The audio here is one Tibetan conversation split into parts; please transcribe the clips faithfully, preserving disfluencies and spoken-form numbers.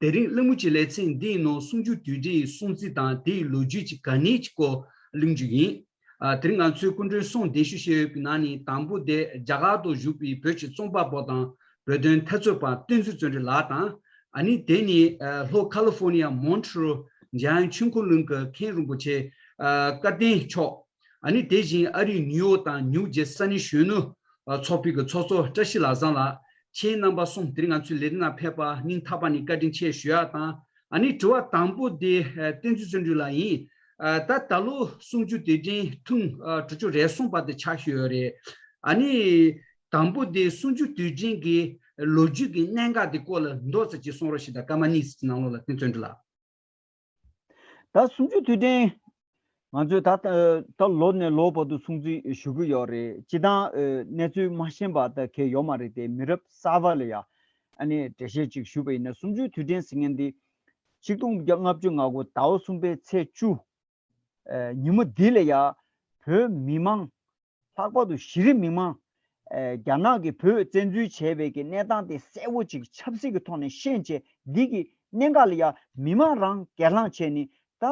དེ་རིང་གླེང་མོལ་གྱི་ལེ་ཚན་འདིའི་ནང་གསུམ་བཅུ་དུས་དྲན་ཡི་སྲུང་བརྩི་དང་དེའི་ལོ་རྒྱུས་ཀྱི་གལ་གནད་ཀྱི་སྐོར་གླེང་རྒྱུ་ཡིན། ཨ། དེ་རིང་ང་ཚོའི་སྐུ་མགྲོན་གསུམ་གདན་ཞུ་བྱས་ཡོད་པའི་ནང་ནས་དང་པོ་དེ་རྒྱ་གར་དུ་བཞུགས་པའི་བོད་ཀྱི་རྩོམ་པ་པོ་དང་བོད་དོན་འཐབ་རྩོད་པ་བསྟན་འཛིན་བརྩོན་འགྲུས་ལགས་དང་། ཨ་ནི་དེ་ནས་ཨ་ལྷོ་ཁ་ལི་ཧྥོ་ནི་ཡ་མོན་ཊི་རོལ་འཇམ་དབྱངས་ཆོས་འཁོར་གླིང་གི་མཁན་རིན་པོ་ཆེ་ཨ་སྐལ་ལྡན་མཆོག་ཨ་ནི་དེ་བཞིན་ཨ་རིའི་ནིའུ་ཡོག་དང་ནིའུ་ཇེ་སི་ས་གནས་གཞོན་ནུ་ཨ་ཚོགས་པའི་གི་ཚོགས་གཙོ་བཀྲ་ཤིས་ལྷ་བཟང་ལགས། ཁྱེད་རྣམ་པ་གསུམ་དེ་རིང་ང་ཚོའི་ལས་རིམ་ནང་ཕེབས་པ་སྙིང་ཐག་པ་ནས་བཀའ་དྲིན་ཆེ་ཞུ་ཡག་དང་། ཨ་ནི་དྲི་བ་དང་པོ་དེ་ཨ་བསྟན་འཛིན་བརྩོན་འགྲུས་ལགས་ཡིན། ཨ་ད་ད་ལོ་གསུམ་བཅུ་དུས་དྲན་ཐུན་ཨ་དྲུག་ཅུ་རེ་གསུམ་པ་དེ་ཆགས་བཞིན་ཡོད་རེད། ཨ་ནི་དང་པོ་དེ་གསུམ་བཅུ་དུས་དྲན་གྱི་ལོ་རྒྱུས་ཀྱི་གནད་འགག་དེ་སྐོར་ལ་མདོ་ཙམ་ཅིག་གསུང་རོགས་ཞེས་དང་། སྐར་མ་གཉིས་ཙམ་གྱི་ནང་ལོགས་ལ་བསྟན་འཛིན་བརྩོན་འགྲུས་ལགས། ད་གསུམ་བཅུ་དུས་དྲན་ང་ཚོས་ད་ད་ལོ་ནས་ལོ་བར་དུ་སྲུང་བརྩི་ཞུ་གི་ཡོད་རེད། སྤྱིར་བཏང་ཨ་གནས་ཚུལ་མ་ཤེས་པ་ད་གལ་ཡོད་མ་རེད་དེ། མི་རབས་གསར་པ་ལ་ཡ་ཨ་ནི་འགྲེལ་བཤད་ཅིག་ཞུས་པ་ཡིན་ན། གསུམ་བཅུ་དུས་དྲན་ཟེར་མཁན་འདི་ཆིག་སྟོང་དགུ་བརྒྱ་ལྔ་བཅུ་ང་དགུ་ཟླ་བ་གསུམ་པའི་ཚེས་བཅུ། ཨ་ཉིན་མོ་འདི་ལ་ཡ་བོད་མི་མང་། ལྷག་པར་དུ་གཞི་རིམ་མི་མང་། ཨ་རྒྱ་ནག་གིས་བོད་བཙན་འཛུལ་བྱས་པའི་གི་གནས་སྟངས་དེ་གསལ་བོ་ཅིག་ཆབ་སྲིད་ཀྱི་ཐོག་ནས་ཤེས་བྱས། འདི་གི་གནད་འགག་ལ་ཡ་མི་མང་རང་སྒེར་ལངས་བྱས་ནས། ད་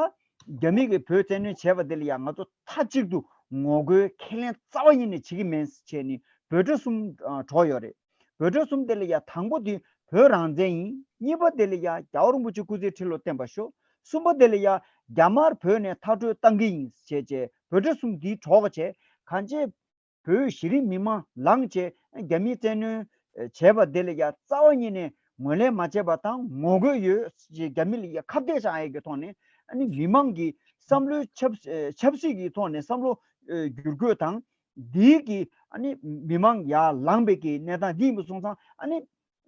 རྒྱ་མི་གིས་བོད་བཙན་གནོན་བྱས་པ་དེ་ལ་ཡ་ང་ཚོ་མཐའ་གཅིག་ཏུ་ངོ་རྒོལ་ཁས་ལེན་རྩ་བ་ཉིད་ནས་བྱེད་ཀྱི་མིན་བྱས་ནས་འབོད་སྒྲ་གསུམ་ཨ་སྒྲོག་ཡོད་རེད། འབོད་སྒྲ་གསུམ་དེ་ལ་ཡ་དང་པོ་དེ་བོད་རང་བཙན་ཡིན། གཉིས་པ་དེ་ལ་ཡ་རྒྱལ་བ་རིན་པོ་ཆེ་སྐུ་ཚེ་ཁྲི་ལོ་བརྟན་པར་ཤོག་གསུམ་པ་དེ་ལ་ཡ་རྒྱ་དམར་བོད་ནས་མཐར་སྐྲོད་གཏང་གི་ཡིན་ཞེས་བྱས་འབོད་སྒྲ་གསུམ་འདི་སྒྲོག་བྱས། གང་ཅི་བོད་གཞི་རིམ་མི་མང་ལངས་བྱས་རྒྱ་མིས་བཙན་གནོན་བྱས་པ་དེ་ལ་ཡ་རྩ་བ་ཉིད་ནས་ངོས་ལེན་མ་བྱས་པ་དང་ངོ་རྒོལ་ཡོད་ཅེས་རྒྱ་མི་ལ་ཡ་ཁ་གཏད་བཅག་ཡས་ཀྱི་ཐོག་ནས། ཨ་ནི་མི་མང་གི་བསམ་བློའི་ཆབ་ཆབ་སྲིད་ཀྱི་ཐོག་ནས་བསམ་བློ་ཨ་བསྒྱུར་བཀོད་དང་། འདིའི་གི་ཨ་ནི་མི་མང་ཡར་ལངས་པའི་གི་གནས་སྟངས་འདི་ཡིན་པ་སོང་ཙང་། ཨ་ནི་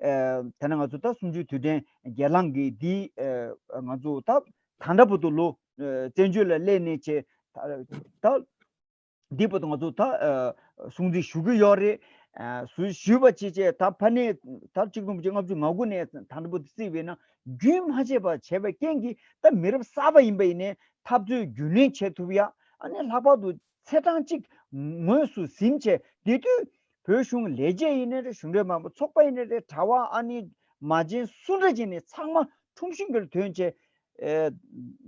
ཨ་དེ་ནས་ང་ཚོ་ད་གསུམ་བཅུའི་དུས་དྲན་སྒེར་ལངས་ཀྱི་འདི་ཨ་ང་ཚོ་ད་ད་ལྟ་བར་དུ་ལོ་ཨ་བཙན་བྱོལ་ལ་སླེབས་ནས་བྱས་ད་ད་འདི་བར་དུ་ང་ཚོ་ད་ཨ་སྲུང་བརྩི་ཞུ་གི་ཡོད་རེད། ཨ་སུ་ཞུས་པ་ཅི་བྱས་ད་ཕ་ནས་ད་གཅིག་སྟོང་དགུ་བརྒྱ་ལྔ་བཅུ་ང་དགུ་ནས་ད་ལྟ་བར་དུ་བརྩིས་པས་ན། རྒྱུན་མ་ཆད་པར་བྱས་པའི་རྐྱེན་གྱིས་ད་མི་རབས་གསར་པ་ཡིན་པ་ཡིན་ནའི་འཐབ་རྩོད་རྒྱུན་ལེན་བྱེད་ཐུབ་ཡ། ཨ་ནི་ལྷག་པར་དུ་ཚེས་གྲངས་གཅིག་ངོས་སུ་ཟིན་བྱས། དེ་དུས་བོད་གཞུང་ལས་བྱེད་ཡིན་ནའི་རེད། གཞུང་འབྲེལ་མ་ཡིན་པ་ཚོགས་པ་ཡིན་ནའི་རེད། གྲྭ་པ་ཨ་ནི་མ་བྱན་སུ་འདྲ་ཅིག་ནས་ཚང་མ་ཁྲོམ་གཞུང་གི་ཐོན་བྱས། ཨེ་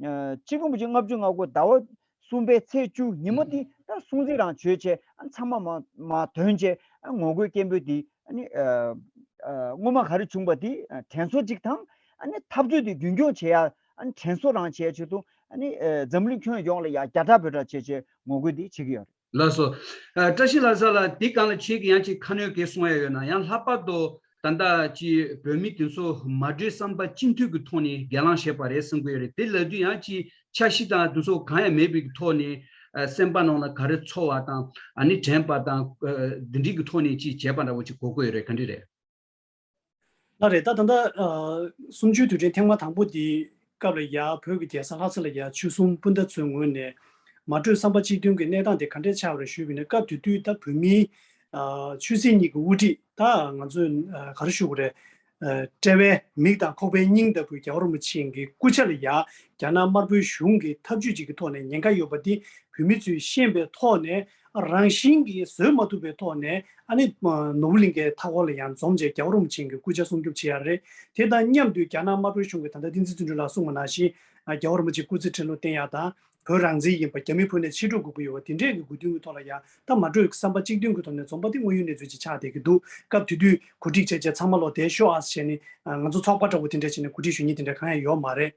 ཨེ་ཆིག་སྟོང་དགུ་བརྒྱ་ལྔ་བཅུ་ང་དགུ་ཟླ་བ་གསུམ་པའི་ཚེས་བཅུ་ཉིན་མོ་དེ་ད་སྲུང་བརྩི་རང་བྱོས་བྱས། ཨ་ཚང་མ་མ་མ་ཐོན་བྱས། ཨ་ངོ་རྒོལ་སྐད་འབོད་དེ་ཨ་ནི་ཨ་ཨ་སྔོན་མ་ག་རེ་བྱུང་བ་དེ་ཨ་དྲན་གསོ་གཅིག་དང་། ཨ་ནི་འཐབ་རྩོད་དེ་རྒྱུན་འཁྱོངས་བྱེད་ཡ། ཨ་ནི་དྲན་གསོ་རང་བྱེད་ཡ་ཆེད་དུ། ཨ་ནི་ཨ་འཛམ་གླིང་ཁྱོན་ཡོངས་ལ་ཡ་རྒྱ་གྲགས་འབོད་གྲགས་བྱེད་བྱེད་ངོ་རྒོལ་དེ་བྱེད་ཀྱི་ཡོད་རེད། ལགས་སོ། ཨ་བཀྲ་ཤིས་ལྷ་བཟང་ལགས། དེ་སྒང་ལ་ཁྱེད་ཀྱིས་ཡང་ཅིག་ཁ་སྣོན་གལ་གསུང་ཡ་ཡོད་ན། ཡང་ལྷག་པར་དུ་ད་ལྟ་ཅིག་བོད་མི་དེ་ཚོ་མ་གྲོས་བསམ་པ་གཅིག་མཐུན་གྱི་ཐོག་ནས་སྒེར་ལངས་བྱས་པ་རེད་གསུང་གི་ཡོད་རེད། དེ་ལབ་དུས་ཡང་ཅིག་འཆར་གཞི་དང་དེ་ཚོ་གང་ཡང་མེད་པའི་ཐོག་ནས་ཨ་སེམས་པ་ནང་ལ་ག་རེ་ཚོར་བ་དང་། ཨ་ནི་དྲན་པ་དང་ཨ་འདི་འདྲའི་གི་ཐོག་ནས་ཅིག་བྱས་པ་འདྲ་བོ་ཅིག་གོ་གི་ཡོད་རེད། ག་འདྲ་རེད། ལགས་རེད། ད་ད་ལྟ་ཨ་གསུམ་བཅུའི་དུས་དྲན་ཐེངས་མ་དང་པོ་དེའི་སྐབས་ལ་ཡ་བོད་ཀྱི་རྒྱལ་ས་ལྷ་ས་ལ་ཡ་ཆོལ་གསུམ་སྤུན་ཟླ་ཚོའི་ངོས་ནས་མ་གྲོས་བསམ་པ་གཅིག་མཐུན་གྱི་གནས་སྟངས་དེ་ག་འདྲས་ཆགས་པ་རེད་ཞུས་པ་ཡིན་ན། སྐབས་དེ་དུས་ད་བོད་མིའི་ཨ་ཆོས་སྲིད་གཉིས་ཀྱི་དབུ་ཁྲིད། ད་ང་ཚོས་ཨ་ག་རེ་ཞུ་དགོས་རེད། ཨ་དཔྲལ་བའི་མིག་དང་ཁོག་པའི་སྙིང་ལྟ་བུའི་རྒྱལ་བ་རིན་པོ་ཆེ་གི་སྐུ་ཕྱྭ་ལ་ཡ་རྒྱ་ནག་དམར་པོའི་གཞུང་གི་ཐབས་ཇུས་ཅིག་གི་ཐོག་ནས་ཉེན་ཁ་ཡོད་པ་འདི་བོད་མི་ཚོས་ཤེས་པའི་ཐོག་ནས། རང་བཞིན་གྱིས་བཟོད་མ་ཐུབ་པའི་ཐོག་ནས་ཨ་ནི་ནོར་བུ་གླིང་གའི་མཐའ་འཁོར་ལ་ཡང་འཛོམས་བྱས་རྒྱལ་བ་རིན་པོ་ཆེ་གི་སྐུ་ཕྱྭ་སྲུང་སྐྱོབ་བྱེད་ཡ་རེད། དེ་དང་མཉམ་དུ་རྒྱ་ནག་དམར་པོའི་གཞུང་གིས་ད་ལྟ་བསྟན་འཛིན་བརྩོན་འགྲུས་ལགས་གསུངས་པ་ནང་བཞིན་རྒྱལ་བ་རིན་པོ་ཆེ་སྐུ་ཚེ་ཁྲི་ལོ་བརྟན་ཡ་དང་། བོད་རང་བཙན་ཡིན་པ། རྒྱ་མི་བོད་ནས་ཕྱིར་སྤྲོད་དགོས་ཀྱི་ཡོད་པ་དེ་འདྲས་ཀྱི་དགོས་འདུན་གྱི་ཐོག་ལ་ཡ་ད་མ་གྲོས་བསམ་པ་གཅིག་མཐུན་གྱི་ཐོག་ནས་འཛོམས་པ་དེ་དངོས་ཡོད་གནས་ཚུལ་ཅིག་ཆགས་བསྡད་ཀྱི་འདུག་སྐབས་དེ་དུས་གོ་སྒྲིག་བྱས་བྱས་ཚང་མ་ལོག་བསྡད་ཤོག་ཨ་ཟེར་བྱས་ནས་ང་ཚོ་ཚོགས་པ་འདྲ་བོ་དེ་འདྲས་བྱས་ནས་གོ་སྒྲིག་ཞུ་མཁན་དེ་འདྲ་གང་ཡང་ཡོད་མ་རེད།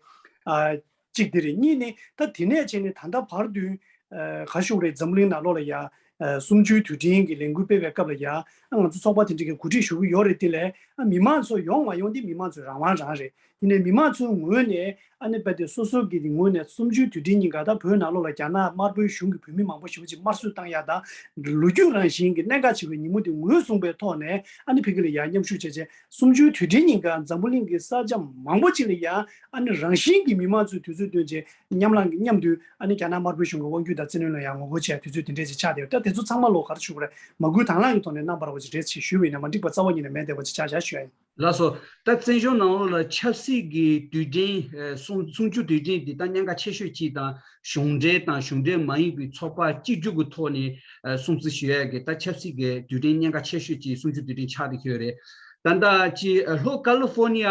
ཨ། གཅིག་དེ་རེད། གཉིས་ནི་ད་དེ་ནས་བྱས་ནས་ད་ལྟ་བར་དུ་ཨ་ག་ཞུ་རེད། འཛམ་གླིང་ནང་ལོགས་ལ་ཡ་ཨ་གསུམ་བཅུའི་དུས་དྲན་གྱི་ལས་འགུལ་སྤེལ་བའི་སྐབས་ལ་ཡ་ཨ་ང་ཚོ་ཚོགས་པ་དེ་འདྲ་གི་གོ་སྒྲིག་ཞུ་གི་ཡོད་རེད། དེ་ལས་ཨ་མི་མང་ཚོ་ཡོང་མ་ཡོང་དེ་མི་མང་ཚོའི་རང་དབང་རང་རེད། དེ་ནས་མི་མང་ཚོའི་ངོས་ནས་ཨ་ནི་རྦད་དེ་སོ་སོ་གི་ངོས་ནས་གསུམ་བཅུའི་དུས་དྲན་ཉིན་ཀ་ད་བོད་ནང་ལོགས་ལ་རྒྱ་ནག་དམར་པོའི་གཞུང་གིས་བོད་མི་མང་པོ་ཞེ་པོ་ཅིག་དམར་གསོད་བཏང་ཡ་དང་། ལོ་རྒྱུས་རང་བཞིན་གྱི་གནད་འགག་ཆེ་བའི་ཉིན་མོ་དེ་ངོས་བཟུང་པའི་ཐོག་ནས་ཨ་ནི་ཕ་གི་ལ་ཡ་མཉམ་ཞུགས་བྱས་བྱས། གསུམ་བཅུའི་དུས་དྲན་ཉིན་ཀ་འཛམ་བུ་གླིང་གི་ས་ཆ་མང་པོ་ཅིག་ལ་ཡ་ཨ་ནི་རང་བཞིན་གྱིས་མི་མང་ཚོས་དུས་ཚོད་བཏོན་བྱས་མཉམ་ལངས་ཀྱི་མཉམ་དུ་ཨ་ནི་རྒྱ་ནག་དམར་པོའི་གཞུང་གི་དབང་སྒྱུར་དང་བཙན་གནོན་ལ་ཡང་ངོ་རྒོལ་བྱས་དུས་ཚོད་དེ་འདྲས་ཅིག་ཆགས་བསྡད་ཡོད། ད་དེ་ཚོ་ཚང་མ་ལོ་ག་རེ་ཞུ་དགོས་རེད། མ་སྐུལ་དང་བླངས་ཀྱི་ཐོག་ནས་གནང་བ་རེད་པ་ཅིག་རེད་ཅེས་ཞུས་པ་ཡིན་ན་མ་འགྲིག་པ་རྩ་བ་ཉིད་ནས་མེད་བསྡད་པ་ཅིག་ཆགས་བཞག་ཞུ་ཡ་ཡིན། ལགས་སོ། ད་བཙན་བྱོལ་ནང་ལོགས་ལ་ཆབ་སྲིད་ཀྱི་དུས་དྲན་ཨ་གསུང་གསུང་ཆོས་དུས་དྲན་འདི་ད་གནད་འགག་ཆེ་ཤོས་གཅིག་དང་། གཞུང་འབྲེལ་དང་གཞུང་འབྲེལ་མ་ཡིན་པའི་ཚོགས་པ་གཅིག་གྱུར་གྱི་ཐོག་ནས་ཨ་སྲུང་བརྩི་ཞུ་ཡ་གི་ད་ཆབ་སྲིད་ཀྱི་དུས་དྲན་གནད་འགག་ཆེ་ཤོས་ཀྱི་གསུང་ཆོས་དུས་དྲན་ཆགས་བསྡད་ཡོད་རེད། ད་ལྟ་ཅི་ལྷོ་ཀ་ལི་ཧྥོ་ནི་ཡ་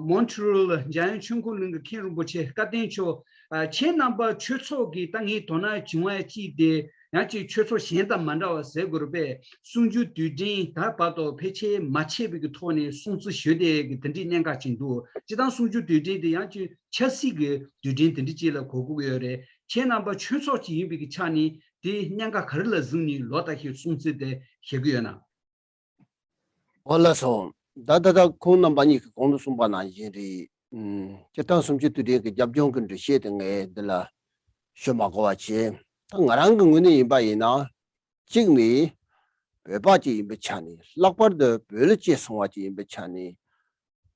མོན་ཊི་རི་ཡལ་འཇམ་དབྱངས་ཆོས་འཁོར་གླིང་གི་མཁན་རིན་པོ་ཆེ་སྐལ་ལྡན་མཆོག་ཁྱེད་རྣམ་པ་ཆོས་ཚོགས་ཀྱི་ད་ངས་དོ་སྣང་བྱུང་བ་ཅིག་དེ་ཡང་ཅིག་ཆོས་ཚོགས་གཞན་དང་མ་འདྲ་བ་ཟེར་དགོས་རེད་པས། གསུམ་བཅུའི་དུས་དྲན་ད་བར་དུ་ཕལ་ཆེར་མ་ཆད་པའི་གི་ཐོག་ནས་སྲུང་བརྩི་ཞུས་ཏེ་གི་དེ་འདྲའི་གནད་འགག་ཅིག་འདུག་སྤྱིར་བཏང་གསུམ་བཅུའི་དུས་དྲན་དེ་ཡང་ཅིག་ཆབ་སྲིད་ཀྱི་དུས་དྲན་དེ་འདྲ་ཅིག་ལ་གོ་དགོས་ཀྱི་ཡོད་རེད། ཁྱེད་རྣམ་པ་ཆོས་ཚོགས་ཅིག་ཡིན་པའི་གི་ཆ་ནས་དེ་གནད་འགག་ག་རེ་ལ་གཟིགས་ནས་ལོ་ལྟར་བཞིན་སྲུང་བརྩི་དེ་བྱེད་ཀྱི་ཡོད་ན། འོ་ལགས་སོ། ད་ད་ལྟ་ཁོང་རྣམ་པ་གཉིས་ཀྱིས་གོང་དུ་གསུངས་པ་ནང་བཞིན་རེད། ཨུམ། སྤྱིར་བཏང་གསུམ་བཅུའི་དུས་དྲན་གྱི་རྒྱབ་ལྗོངས་ཀྱི་འགྲེལ་བཤད་དེ་ངས་འདི་ལ་ཞུ་མ་དགོས་པ་བྱས། ད་ང་རང་གི་ངོས་ནས་ཡིན་པ་ཡིན་ན། གཅིག་ནི་བོད་པ་ཅིག་ཡིན་པའི་ཆ་ནས། ལྷག་པར་དུ་བོད་ལ་སྐྱེས་སོང་བ་ཅིག་ཡིན་པའི་ཆ་ནས།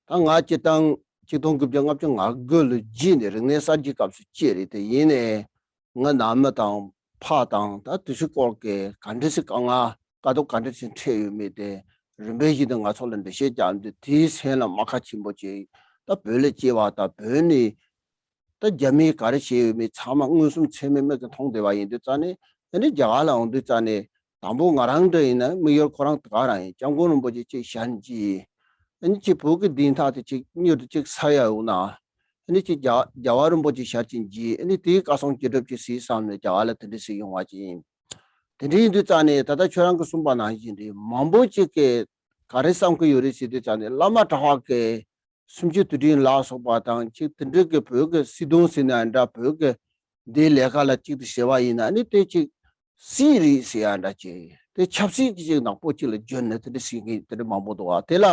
ད་ང་སྤྱིར་བཏང་ཆིག་སྟོང་དགུ་བརྒྱ་ལྔ་བཅུ་ང་དགུ་ལོའི་རྗེས་ནས་རིག་གནས་གསར་བརྗེའི་སྐབས་སུ་སྐྱེས་རེད་དེ། ཡིན་ནའི་ང་ནང་མི་དང་ཕ་དང་ད་དེ་ཚོའི་སྐོར་གྱི་ག་འདྲ་ཞིག་དཀའ་ངལ་དཀའ་སྡུག་ག་འདྲ་ཞིག་འཕྲད་ཡོད་མེད་དེ་རིམ་པས་བཞིན་དུ་ང་ཚོ་ལ་འགྲེལ་བཤད་རྒྱག་འདུག་དེའི་སེམས་ལ་རྨ་ཁ་ཆེན་པོ་ཅིག་ད་བོད་ལ་སྐྱེས་པ་དང་བོད་ནས་ད་རྒྱ་མིས་ག་རེ་བྱས་ཡོད་མེད་ཚང་མ་མངོན་སུམ་ཚད་མའི་མིག་གིས་མཐོང་བསྡད་པ་ཡིན་དུས་ཙང་ནས། ཨ་ནི་རྒྱ་གར་ལ་འོང་དུས་ཙང་ནས་དང་པོ་ང་རང་འདྲ་ཡིན་ན་དམིགས་ཡུལ་ཁོ་རང་དེ་ག་རང་ཡིན། སྐྱབས་མགོན་རིན་པོ་ཆེ་གཅིག་ཞལ་མཇལ། ཨ་ནི་གཅིག་བོད་ཀྱི་བདེན་མཐའ་དེ་གཅིག་མྱུར་དུ་གཅིག་གསལ་ཡག་ཡོང་ན། ཨ་ནི་གཅིག་རྒྱ་རྒྱལ་བ་རིན་པོ་ཆེ་ཞལ་གཅིག་མཇལ། ཨ་ནི་དེའི་བཀའ་གསུང་ཅི་སྒྲུབ་ཅིག་གཟིགས་བསམ་ནས་རྒྱ་གར་ལ་དེ་འདྲ་ཞིག་ཡོང་བ་ཅིག་ཡིན། དེ་འདྲ་ཡིན་དུས་ཙང་ནས་ད་ལྟ་ཁྱོད་རང་གིས་གསུངས་པ་ནང་བཞིན་རེད། མང་པོ་ཅིག་གིས་ག་རེ་བསམ་གྱི་ཡོད་རེད་ཟེར་དུས་ཙང་ནས། བླ་མ་གྲྭ་པ་གིས་གསུམ་བཅུའི་དུས་དྲན་ལ་སོགས་པ་དང་ཅིག་དེ་འདྲ་གི་བོད་ཀྱི་སྲིད་དོན་ཟེར་ན་འདྲ། བོད་ཀྱི་འདིའི་ལས་ཀ་ལ་ཅིག་ཏུ་བྱས་པ་ཡིན་ན། ཨ་ནི་དེ་ཅིག་སྲིད་རེད་ཟེར་ཡ་འདྲ་ཅིག་དེ་ཆབ་སྲིད་ཀྱི་ཅིག་ནག་པོ་ཅིག་ལ་བརྗོད་ནས་དེ་འདྲ་ཟེར་མཁན་དེ་འདྲ་མང་པོ་འདུག་ཨ། དེ་ལ་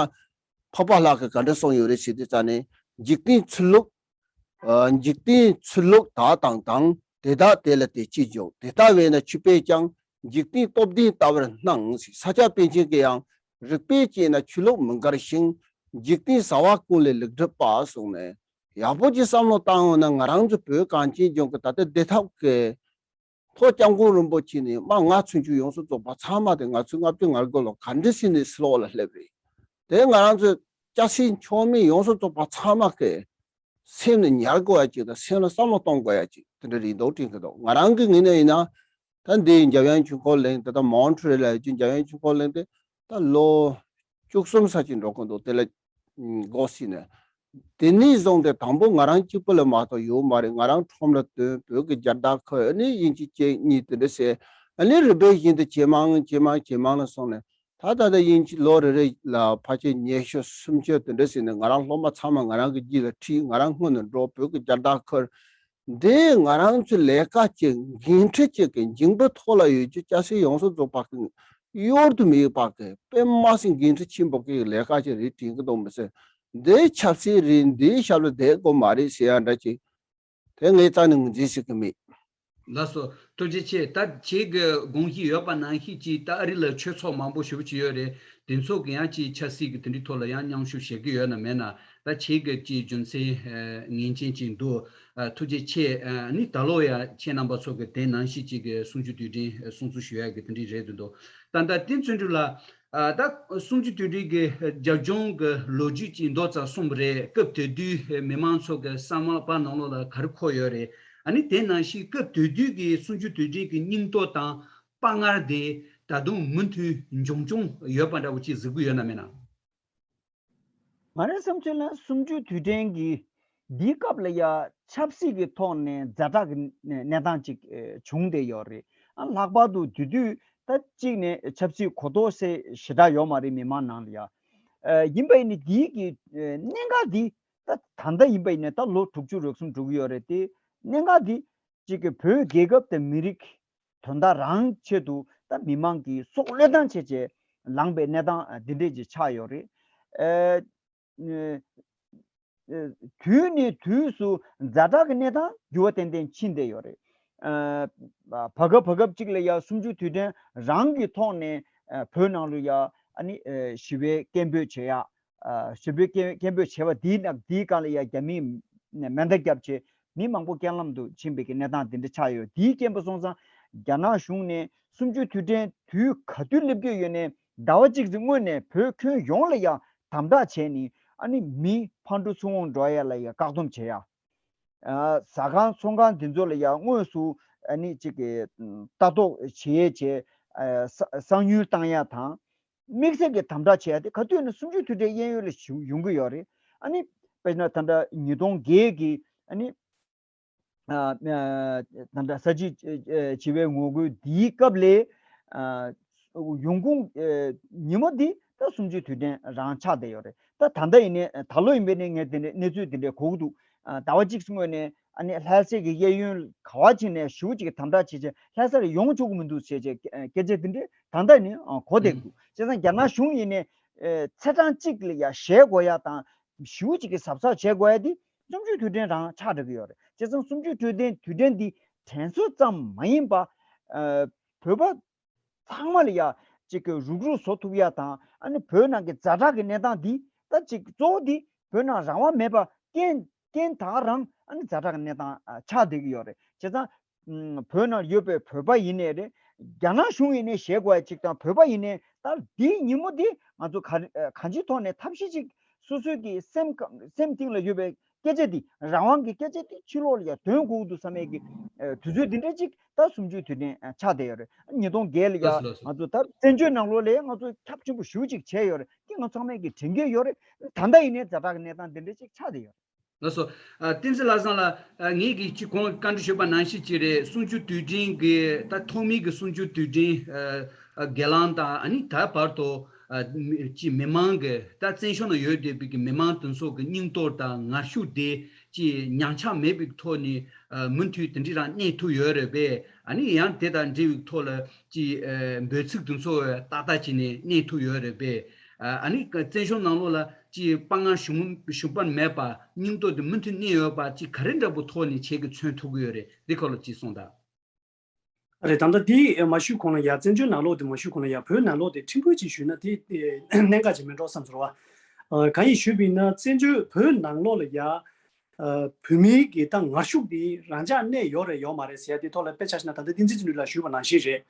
འཕགས་པ་ལྷ་གིས་ག་འདྲ་གསུངས་ཡོད་རེད་ཟེར་དུས་ཙང་ནས། འཇིག་རྟེན་ཚུལ་ལུགས། ཨ། འཇིག་རྟེན་ཚུལ་ལུགས་དག་དང་དང་། དེ་དག་དེ་ལ་དེ་ཅི་འཇོག་དེ་ལྟ་བས་ན་ཆོས་པས་ཀྱང་། འཇིག་རྟེན་སྟོབས་ལྡན་ལྟ་བར་སྣང་། ཟེར། ས་སྐྱ་པཎ་ཆེན་གྱིས་ཡང་རིགས་པས་དཔྱད་ན་ཆོས་ལུགས་མི་འགལ་ཞིང་། འཇིག་རྟེན་བྱ་བ་ཀུན་ལས་ལེགས་གྲུབ་པ་གསུངས་ནས། ཡག་པོ་ཅིག་བསམ་བློ་བཏང་ཡོང་ན། ང་རང་ཚོ་བོད་གངས་ཅན་ལྗོངས་ཀྱི་ད་ལྟ་བདེ་ཐབས་ཀྱི་ཐོག་སྐྱབས་མགོན་རིན་པོ་ཆེ་ནས་དམག་ང་ཚུན་ཆད་ཡོངས་སུ་རྫོགས་པ་ཚང་མ་དེ་ང་ཚོའི་ལྔ་བཅུ་ང་དགུ་ལོ་ག་འདྲ་ཞིག་ནས་ཕྱི་ལོགས་ལ་སླེབས་རེད། དེ་ང་རང་ཚོའི་སྐྱ་སེར་མཆོག་དམན་ཡོངས་སུ་རྫོགས་པ་ཚང་མ་གི་སེམས་ནས་ཉར་དགོས་ཡ་ཅིག་དང་། སེམས་ལ་བསམ་བློ་གཏོང་དགོས་ཡ་ཅིག་དེ་འདྲ་རེད་འདུག་དྲན་གྱི་འདུག་ང་རང་གི་ངོས་ནས་ཡིན་ན། ད་འདི་འཇམ་དབྱངས་ཆོས་འཁོར་གླིང་། ད་ལྟ་མོན་ཊི་རི་ཡལ་ལ་ཡོད་ཀྱི་འཇམ་དབྱངས་ཆོས་འཁོར་གླིང་དེ་ད་ལོ་བཅུ་གསུམ་ཙམ་ཅིག་འགྲོ་གི་འདུག་དེ་ལ་འགོ་ཟིན་ནས། དེ་ནས་བཟུང་སྟེ་དང་པོ་ང་རང་གཅིག་པུ་ལ་མ་གཏོགས་ཡོད་མ་རེད། ང་རང་ཁྲོམ་ལ་ཐོན། བོད་ཀྱི་རྒྱལ་དར་ཁུར། ཨ་ནི་དབྱིན་ཇི་སྐད་གཉིས་དེ་འདྲ་བཤད། ཨ་ནི་རིམ་པས་བཞིན་དུ་ཇེ་མང་ཇེ་མང་ཇེ་མང་ལ་སོང་ནས། ད་ད་ལྟ་དབྱིན་ཇི་ལོ་རེ་རེ་ལ་ཕལ་ཆེར་ཉི་ཤུ་སུམ་ཅུ་དེ་འདྲ་ཟིན་ནས། ང་རང་སློབ་མ་ཚང་མ་ང་རང་གི་རྗེས་ལ་ཁྲིད། ང་རང་སྔོན་ནས་འགྲོ། བོད་ཀྱི་རྒྱལ་དར་ཁུར། འདི་ང་རང་ཚོའི་ལས་ཀ་ཅིག་འགན་འཁྲི་ཅིག་གི་འཇིང་པའི་ཐོག་ལ་ཡོད་རྒྱུ། སྐྱ་སེར་ཡོངས་སུ་རྫོགས་པ་གི་གཡོལ་དུ་མེད་པ་གི་དཔེ་མ་སྲིད་འགན་འཁྲི་ཆེན་པོ་གི་ལས་ཀ་ཅིག་རེད་དྲན་གི་འདུག་མི་ཟེར། འདི་ཆབ་སྲིད་རེད། འདིའི་ཞབས་ལ་བསྡད་དགོས་མ་རེད་ཟེར་ཡ་འདྲ་ཅིག་དེ་ངས་རྩ་ནས་ངོས་འཛིན་བྱེད་ཀྱི་མེད། ལགས་སོ། ཐུགས་རྗེ་ཆེ། ད་ཁྱེད་ཀྱི་དགོངས་གཞི་ཡོད་པ་ནང་བཞིན་ཅིག་ད་ཨ་རི་ལ་ཆོས་ཚོགས་མང་པོ་ཞེ་པོ་ཅིག་ཡོད་རེད། དེ་ཚོ་གི་ཡང་ཅིག་ཆབ་སྲིད་ཀྱི་དེ་འདྲའི་ཐོག་ལ་ཡང་མཉམ་ཞུགས་བྱེད་ཀྱི་ཡོད་ན་མེད་ན། ད་ཁྱེད་ཀྱི་ཅིག་རྒྱུ་མཚན་ངེས་ཅན་ཅིག་འདུག་ཨ། ཐུགས་རྗེ་ཆེ། ཨ་ནི་ད་ལོ་ཡང་ཁྱེད་རྣམ་པ་ཚོ་གི་དེ་ནང་བཞིན་ཅིག་གི་གསུམ་བཅུ་དུས་དྲན་སྲུང་བརྩི་ཞུ་ཡག་གི་དེ་འདྲའི་རེད་འདུག་ད་ལྟ་དེ་བརྩོན་འགྲུས་ལགས། ཨ། ད་གསུམ་བཅུ་དུས་དྲན་གྱི་རྒྱབ་ལྗོངས་ཀྱི་ལོ་རྒྱུས་ཅིག་མདོ་ཙམ་གསུངས་པ་རེད། སྐབས་དེ་དུས་མི་མང་ཚོ་གི་བསམ་པ་ནང་ལོགས་ལ་ག་རེ་འཁོར་ཡོད་རེད། ཨ་ནི་དེ་ནང་བཞིན་སྐབས་དེ་དུས་ཀྱི་གསུམ་བཅུ་དུས་དྲན་གྱི་སྙིང་སྟོབས་དང་དཔའ་ངར་དེ་ད་དུང་མུ་མཐུད་འབྱུང་འབྱུང་ཡོད་པ་འདྲ་བོ་ཅིག་གཟིགས་ཀྱི་ཡོད་ན་མེད་ན། ང་རའི་བསམ་ཚུལ་ལ་གསུམ་བཅུའི་དུས་དྲན་གྱི་འདིའི་སྐབས་ལ་ཡ་ཆབ་སྲིད་ཀྱི་ཐོག་ནས་ཛ་དྲག་གི་གནས་སྟངས་ཅིག་ཨེ་བྱུང་བསྡད་ཡོད་རེད། ཨ། ལྷག་པར་དུ་དེ་དུས་ད་གཅིག་ནས་ཆབ་སྲིད་གོ་རྟོགས་སེ་ཞེ་དྲག་ཡོད་མ་རེད་མི་མང་ནང་ལ་ཡ། ཨ། ཡིན་པ་ཡིན་ནའི་འདིའི་གི་ཨེ་གནད་འགག་འདི་ད་ད་ལྟ་ཡིན་པ་ཡིན་ནའི་ད་ལོ་དྲུག་ཅུ་རེ་གསུམ་འགྲོ་གི་ཡོད་རེད་དེ། གནད་འགག་འདི་གཅིག་གི་བོད་རྒྱལ་ཁབ་དང་མི་རིགས་དོན་དག་རང་ཆེད་དུ་ད་མི་མང་གི་སྲོག་བློས་བཏང་བྱས་བྱས་ལངས་པའི་གནས་སྟངས་འདི་འདྲས་ཅིག་ཆགས་ཡོད་རེད། ཨ། ཨ། དུས་ནས་དུས་སུ་ཛ་དྲག་གི་གནས་སྟངས་འགྱུར་བ་ཏན་ཏན་ཕྱིན་བསྡད་ཡོད་རེད། ཨ། བར་སྐབས་བར་སྐབས་གཅིག་ལ་ཡ་གསུམ་བཅུ་དུས་དྲན་རང་གི་ཐོག་ནས་ཨ་བོད་ནང་ལ་ཡ་ཨ་ནི་ཨ་ཞི་བའི་སྐད་འབོད་བྱེད་ཡ། ཨ་ཞི་བའི་སྐད་སྐད་འབོད་བྱས་པ་དེའི་ནང་དེའི་སྒང་ལ་ཡ་རྒྱ་མིས་མེ་མདའ་བརྒྱབ་བྱས་མི་མང་པོ་རྐྱེན་ལམ་དུ་ཕྱིན་པའི་གི་གནས་སྟངས་དེ་འདྲ་ཆགས་ཡོད། དེའི་རྐྱེན་པ་སོང་ཙང་རྒྱ་ནག་གཞུང་ནས་གསུམ་བཅུའི་དུས་དྲན་དུས་ག་དུས་སླེབས་ཀྱི་ཡོད་ནའི་ཟླ་བ་གཅིག་ཙམ་སྔོན་ནས་བོད་ཁྱོན་ཡོངས་ལ་ཡ་དམ་དྲག་བྱས་ནས་ཨ་ནི་མི་ཕར་འགྲོ་ཚུར་འོང་འགྲོ་ཡ་ལ་ཡ་བཀག་སྡོམ་བྱེད་ཡ། ཨ་ཟ་ཁང་ཚོང་ཁང་འདི་ཚོ་ལ་ཡ་དངོས་སུ་ཨ་ནི་གཅིག་གི་ལྟ་རྟོག་བྱེད་ཡས་བྱས། ཨ་ས་གསང་ཉུལ་བཏང་ཡ་དང་། དམིགས་བསལ་གྱི་དམ་དྲག་བྱེད་ཡ་དེ་ག་དུས་ནས་གསུམ་བཅུའི་དུས་དྲན་གཡས་གཡོན་ལ་ཞུ་ཡོང་གི་ཡོད་རེད། ཨ་ནི་དཔེར་ན་ད་ལྟ་ཉིས་སྟོང་བརྒྱད་ཀྱི་ཨ་ནི་ཨ་ཨ་ད་ལྟ་ས་བྱི་ཨ་བྱི་བའི་ངོ་རྒོལ་འདིའི་སྐབས་ལས་ཨ་ཡོང་ཁུངས་ཨ་ཉིན་མོ་འདི་ད་གསུམ་བཅུའི་དུས་དྲན་རང་ཆགས་བསྡད་ཡོད་རེད། ད་ད་ལྟ་ཡིན་ནའི་ད་ལོ་ཡིན་པའི་ནས་ངས་དེ་འདྲའི་གནས་ཚུལ་དེ་འདྲའི་གོ་གི་འདུག་ཨ་ཟླ་བ་གཅིག་སྔོན་ནས་ཨ་ནི་ལྷ་སའི་གི་གཡས་གཡོན་ག་བ་ཅིག་ནས་ཞེ་པོ་ཅིག་གི་དམ་དྲག་བྱེད་བྱས་ལྷ་སར་ཡོང་ཆོག་གི་མི་འདུག་ཟེར་བྱས་སྐད་ཆ་དེ་འདྲའི་ད་ལྟ་ནི་གོ་བསྡད་ཀྱི་འདུག་བྱས་ཙང་རྒྱ་ནག་གཞུང་ཡིན་ནའི་ཨེ་ཚེས་གྲངས་གཅིག་ལ་ཡ་ཞེད་དགོས་ཡ་དང་ཞེ་པོ་ཅིག་གི་གཟབ་གཟབ་བྱེད་དགོས་ཡ་དེ་གསུམ་བཅུའི་དུས་དྲན་རང་ཆགས་འགྲོ་གི་ཡོད་རེད། བྱས་ཙང་གསུམ་བཅུའི་དུས་དྲན་དུས་དྲན་འདི་དྲན་གསོ་ཙམ་མ་ཡིན་པ་ཨེ་བོད་པ་ཚང་མ་ལ་ཡ་གཅིག་གི་རུག་རུག་བཟོ་ཐུབ་ཡ་དང་ཨ་ནི་བོད་ནང་གི་ཛ་དྲག་གི་གནས་སྟངས་འདི་ད་གཅིག་གཙོ་བོ་འདི་བོད་ནང་རང་དབང་མེད་པ་རྐྱེན་རྐྱེན་དང་རང་ཨ་ནི་ཛ་དྲག་གི་གནས་སྟངས་ཨ་ཆགས་བསྡད་ཀྱི་ཡོད་རེད། བྱས་ཙང་ཨ་བོད་ནང་ཡོད་པའི་བོད་པ་ཡིན་ནའི་རེད། རྒྱ་ནག་གཞུང་ཡིན་ནའི་ཞེད་དགོས་ཡ་གཅིག་དང་བོད་པ་ཡིན་ནའི་ད་འདིའི་ཉིན་མོ་འདི་ང་ཚོ་ག་རེ་ཨ་གང་ཅིའི་ཐོག་ནས་ཐབས་ཤེས་ཅིག་སོ་སོའི་གི་སེམས་ཁ་སེམས་གཏིང་ལ་ཡོད་པའི་སྐད་ཆ་འདི་རང་དབང་གི་སྐད་ཆ་འདི་ཕྱི་ལོགས་ལ་ཡང་འདོན་དགོས་འདུག་བསམ་ཡས་ཀྱི་ཨ་དུས་ཚོད་འདི་འདྲ་ཅིག་ད་གསུམ་བཅུའི་དུས་དྲན་ཨ་ཆགས་བསྡད་ཡོད་རེད། ཉིས་སྟོང་བརྒྱད་ལ་ཡང་ལགས་སོ་ལགས་སོ། ང་ཚོ་ད་བཙན་བྱོལ་ནང་ལོགས་ལ་ཡང་ང་ཚོ་ཁྱབ་ཆེན་པོ་ཞེ་པོ་ཅིག་བྱས་ཡོད་རེད། དེ་ང་ཚང་མས་ཀྱི་དྲན་གྱི་ཡོད་རེད། ད་ལྟ་ཡིན་ནའི་ཛ་དྲག་གི་གནས་སྟངས་འདི་འདྲ་ཅིག་ཆགས་བསྡད་ཡོད་རེད། ལགས་སོ། ཨ་བསྟན་འཛིན་ལྷ་བཟང་ལགས། ཨ་ངས་ཀྱིས་ཅིག་གོང་བཀའ་འདྲི་ཞུས་པ་ནང་བཞིན་ཅིག་རེད། གསུམ་བཅུའི་དུས་དྲན་གྱི་ད་ཐོག་མའི་གི་གསུམ་བཅུའི་དུས་དྲན་ཨ་ཨ་སྒེར་ལངས་དང་ཨ་ནི་ད་བར་དུ་ཨ་མི་ཅིག་མི་མང་གི་ད་བཙན་བྱོལ་ནང་ཡོད་བསྡད་པའི་གི་མི་མང་དེ་ཚོ་གི་སྙིང་སྟོབས་དང་ངར་ཤུགས་དེ་ཅིག་ཉམས་ཆག་མེད་པའི་ཐོག་ནས་ཨ་མུ་མཐུད་དེ་འདྲ་རང་གནས་ཐུབ་ཡོད་རེད་པས། ཨ་ནི་ཡང་དེ་དང་འབྲེལ་བའི་ཐོག་ལ་ཅིག་ཨ་འབོད་ཚིག་དེ་ཚོ་ཏག་ཏག་ཅིག་ནས་གནས་ཐུབ་ཡོད་རེད་པས། ཨ་ནི་བཙན་བྱོལ་ནང་ལོགས་ལ་ཅིག་དཔའ་ངར་ཞུམ་ཞུམ་པ་མེད་པ་སྙིང་སྟོབས་དེ་མུ་མཐུད་གནས་ཡོད་པ་ཅིག་ག་རེ་འདྲ་པོ་ཐོག་ནས་ཁྱེད་ཀྱིས་མཚོན་ཐུབ་ཀྱི་ཡོད་རེད། འདི་སྐོར་ལ་ཅིག་གསུངས་དང་། རེད། ད་ལྟ་འདི་མ་ཞུས་གོང་ལ་ཡ་བཙན་བྱོལ་ནང་ལོགས་དེ་མ་ཞུས་གོང་ལ་ཡ་བོད་ནང་ལོགས་དེ་ཕྲན་བུ་ཅིག་ཞུས་ན་དེ་གནད་འགག་ཅིག་མིན་འགྲོ་བསམ་ཚོར་བ། གང་ཡིན་ཞུས་པ་ཡིན་ན་བཙན་བྱོལ་བོད་ནང་ལོགས་ལ་ཡ། བོད་མིའི་གི་ད་ངར་ཤུགས་དེ་རང་འཇགས་གནས་ཡོད་རེད་ཡོད་མ་རེད་ཟེར་ཡ་དེ་ཐོག་ལ་དཔེ་ཆ་བཞག་ན་ད་ལྟ་བསྟན་འཛིན་ཚེ་རིང་ལགས་ཞུས་པ་ནང་བཞིན་རེད།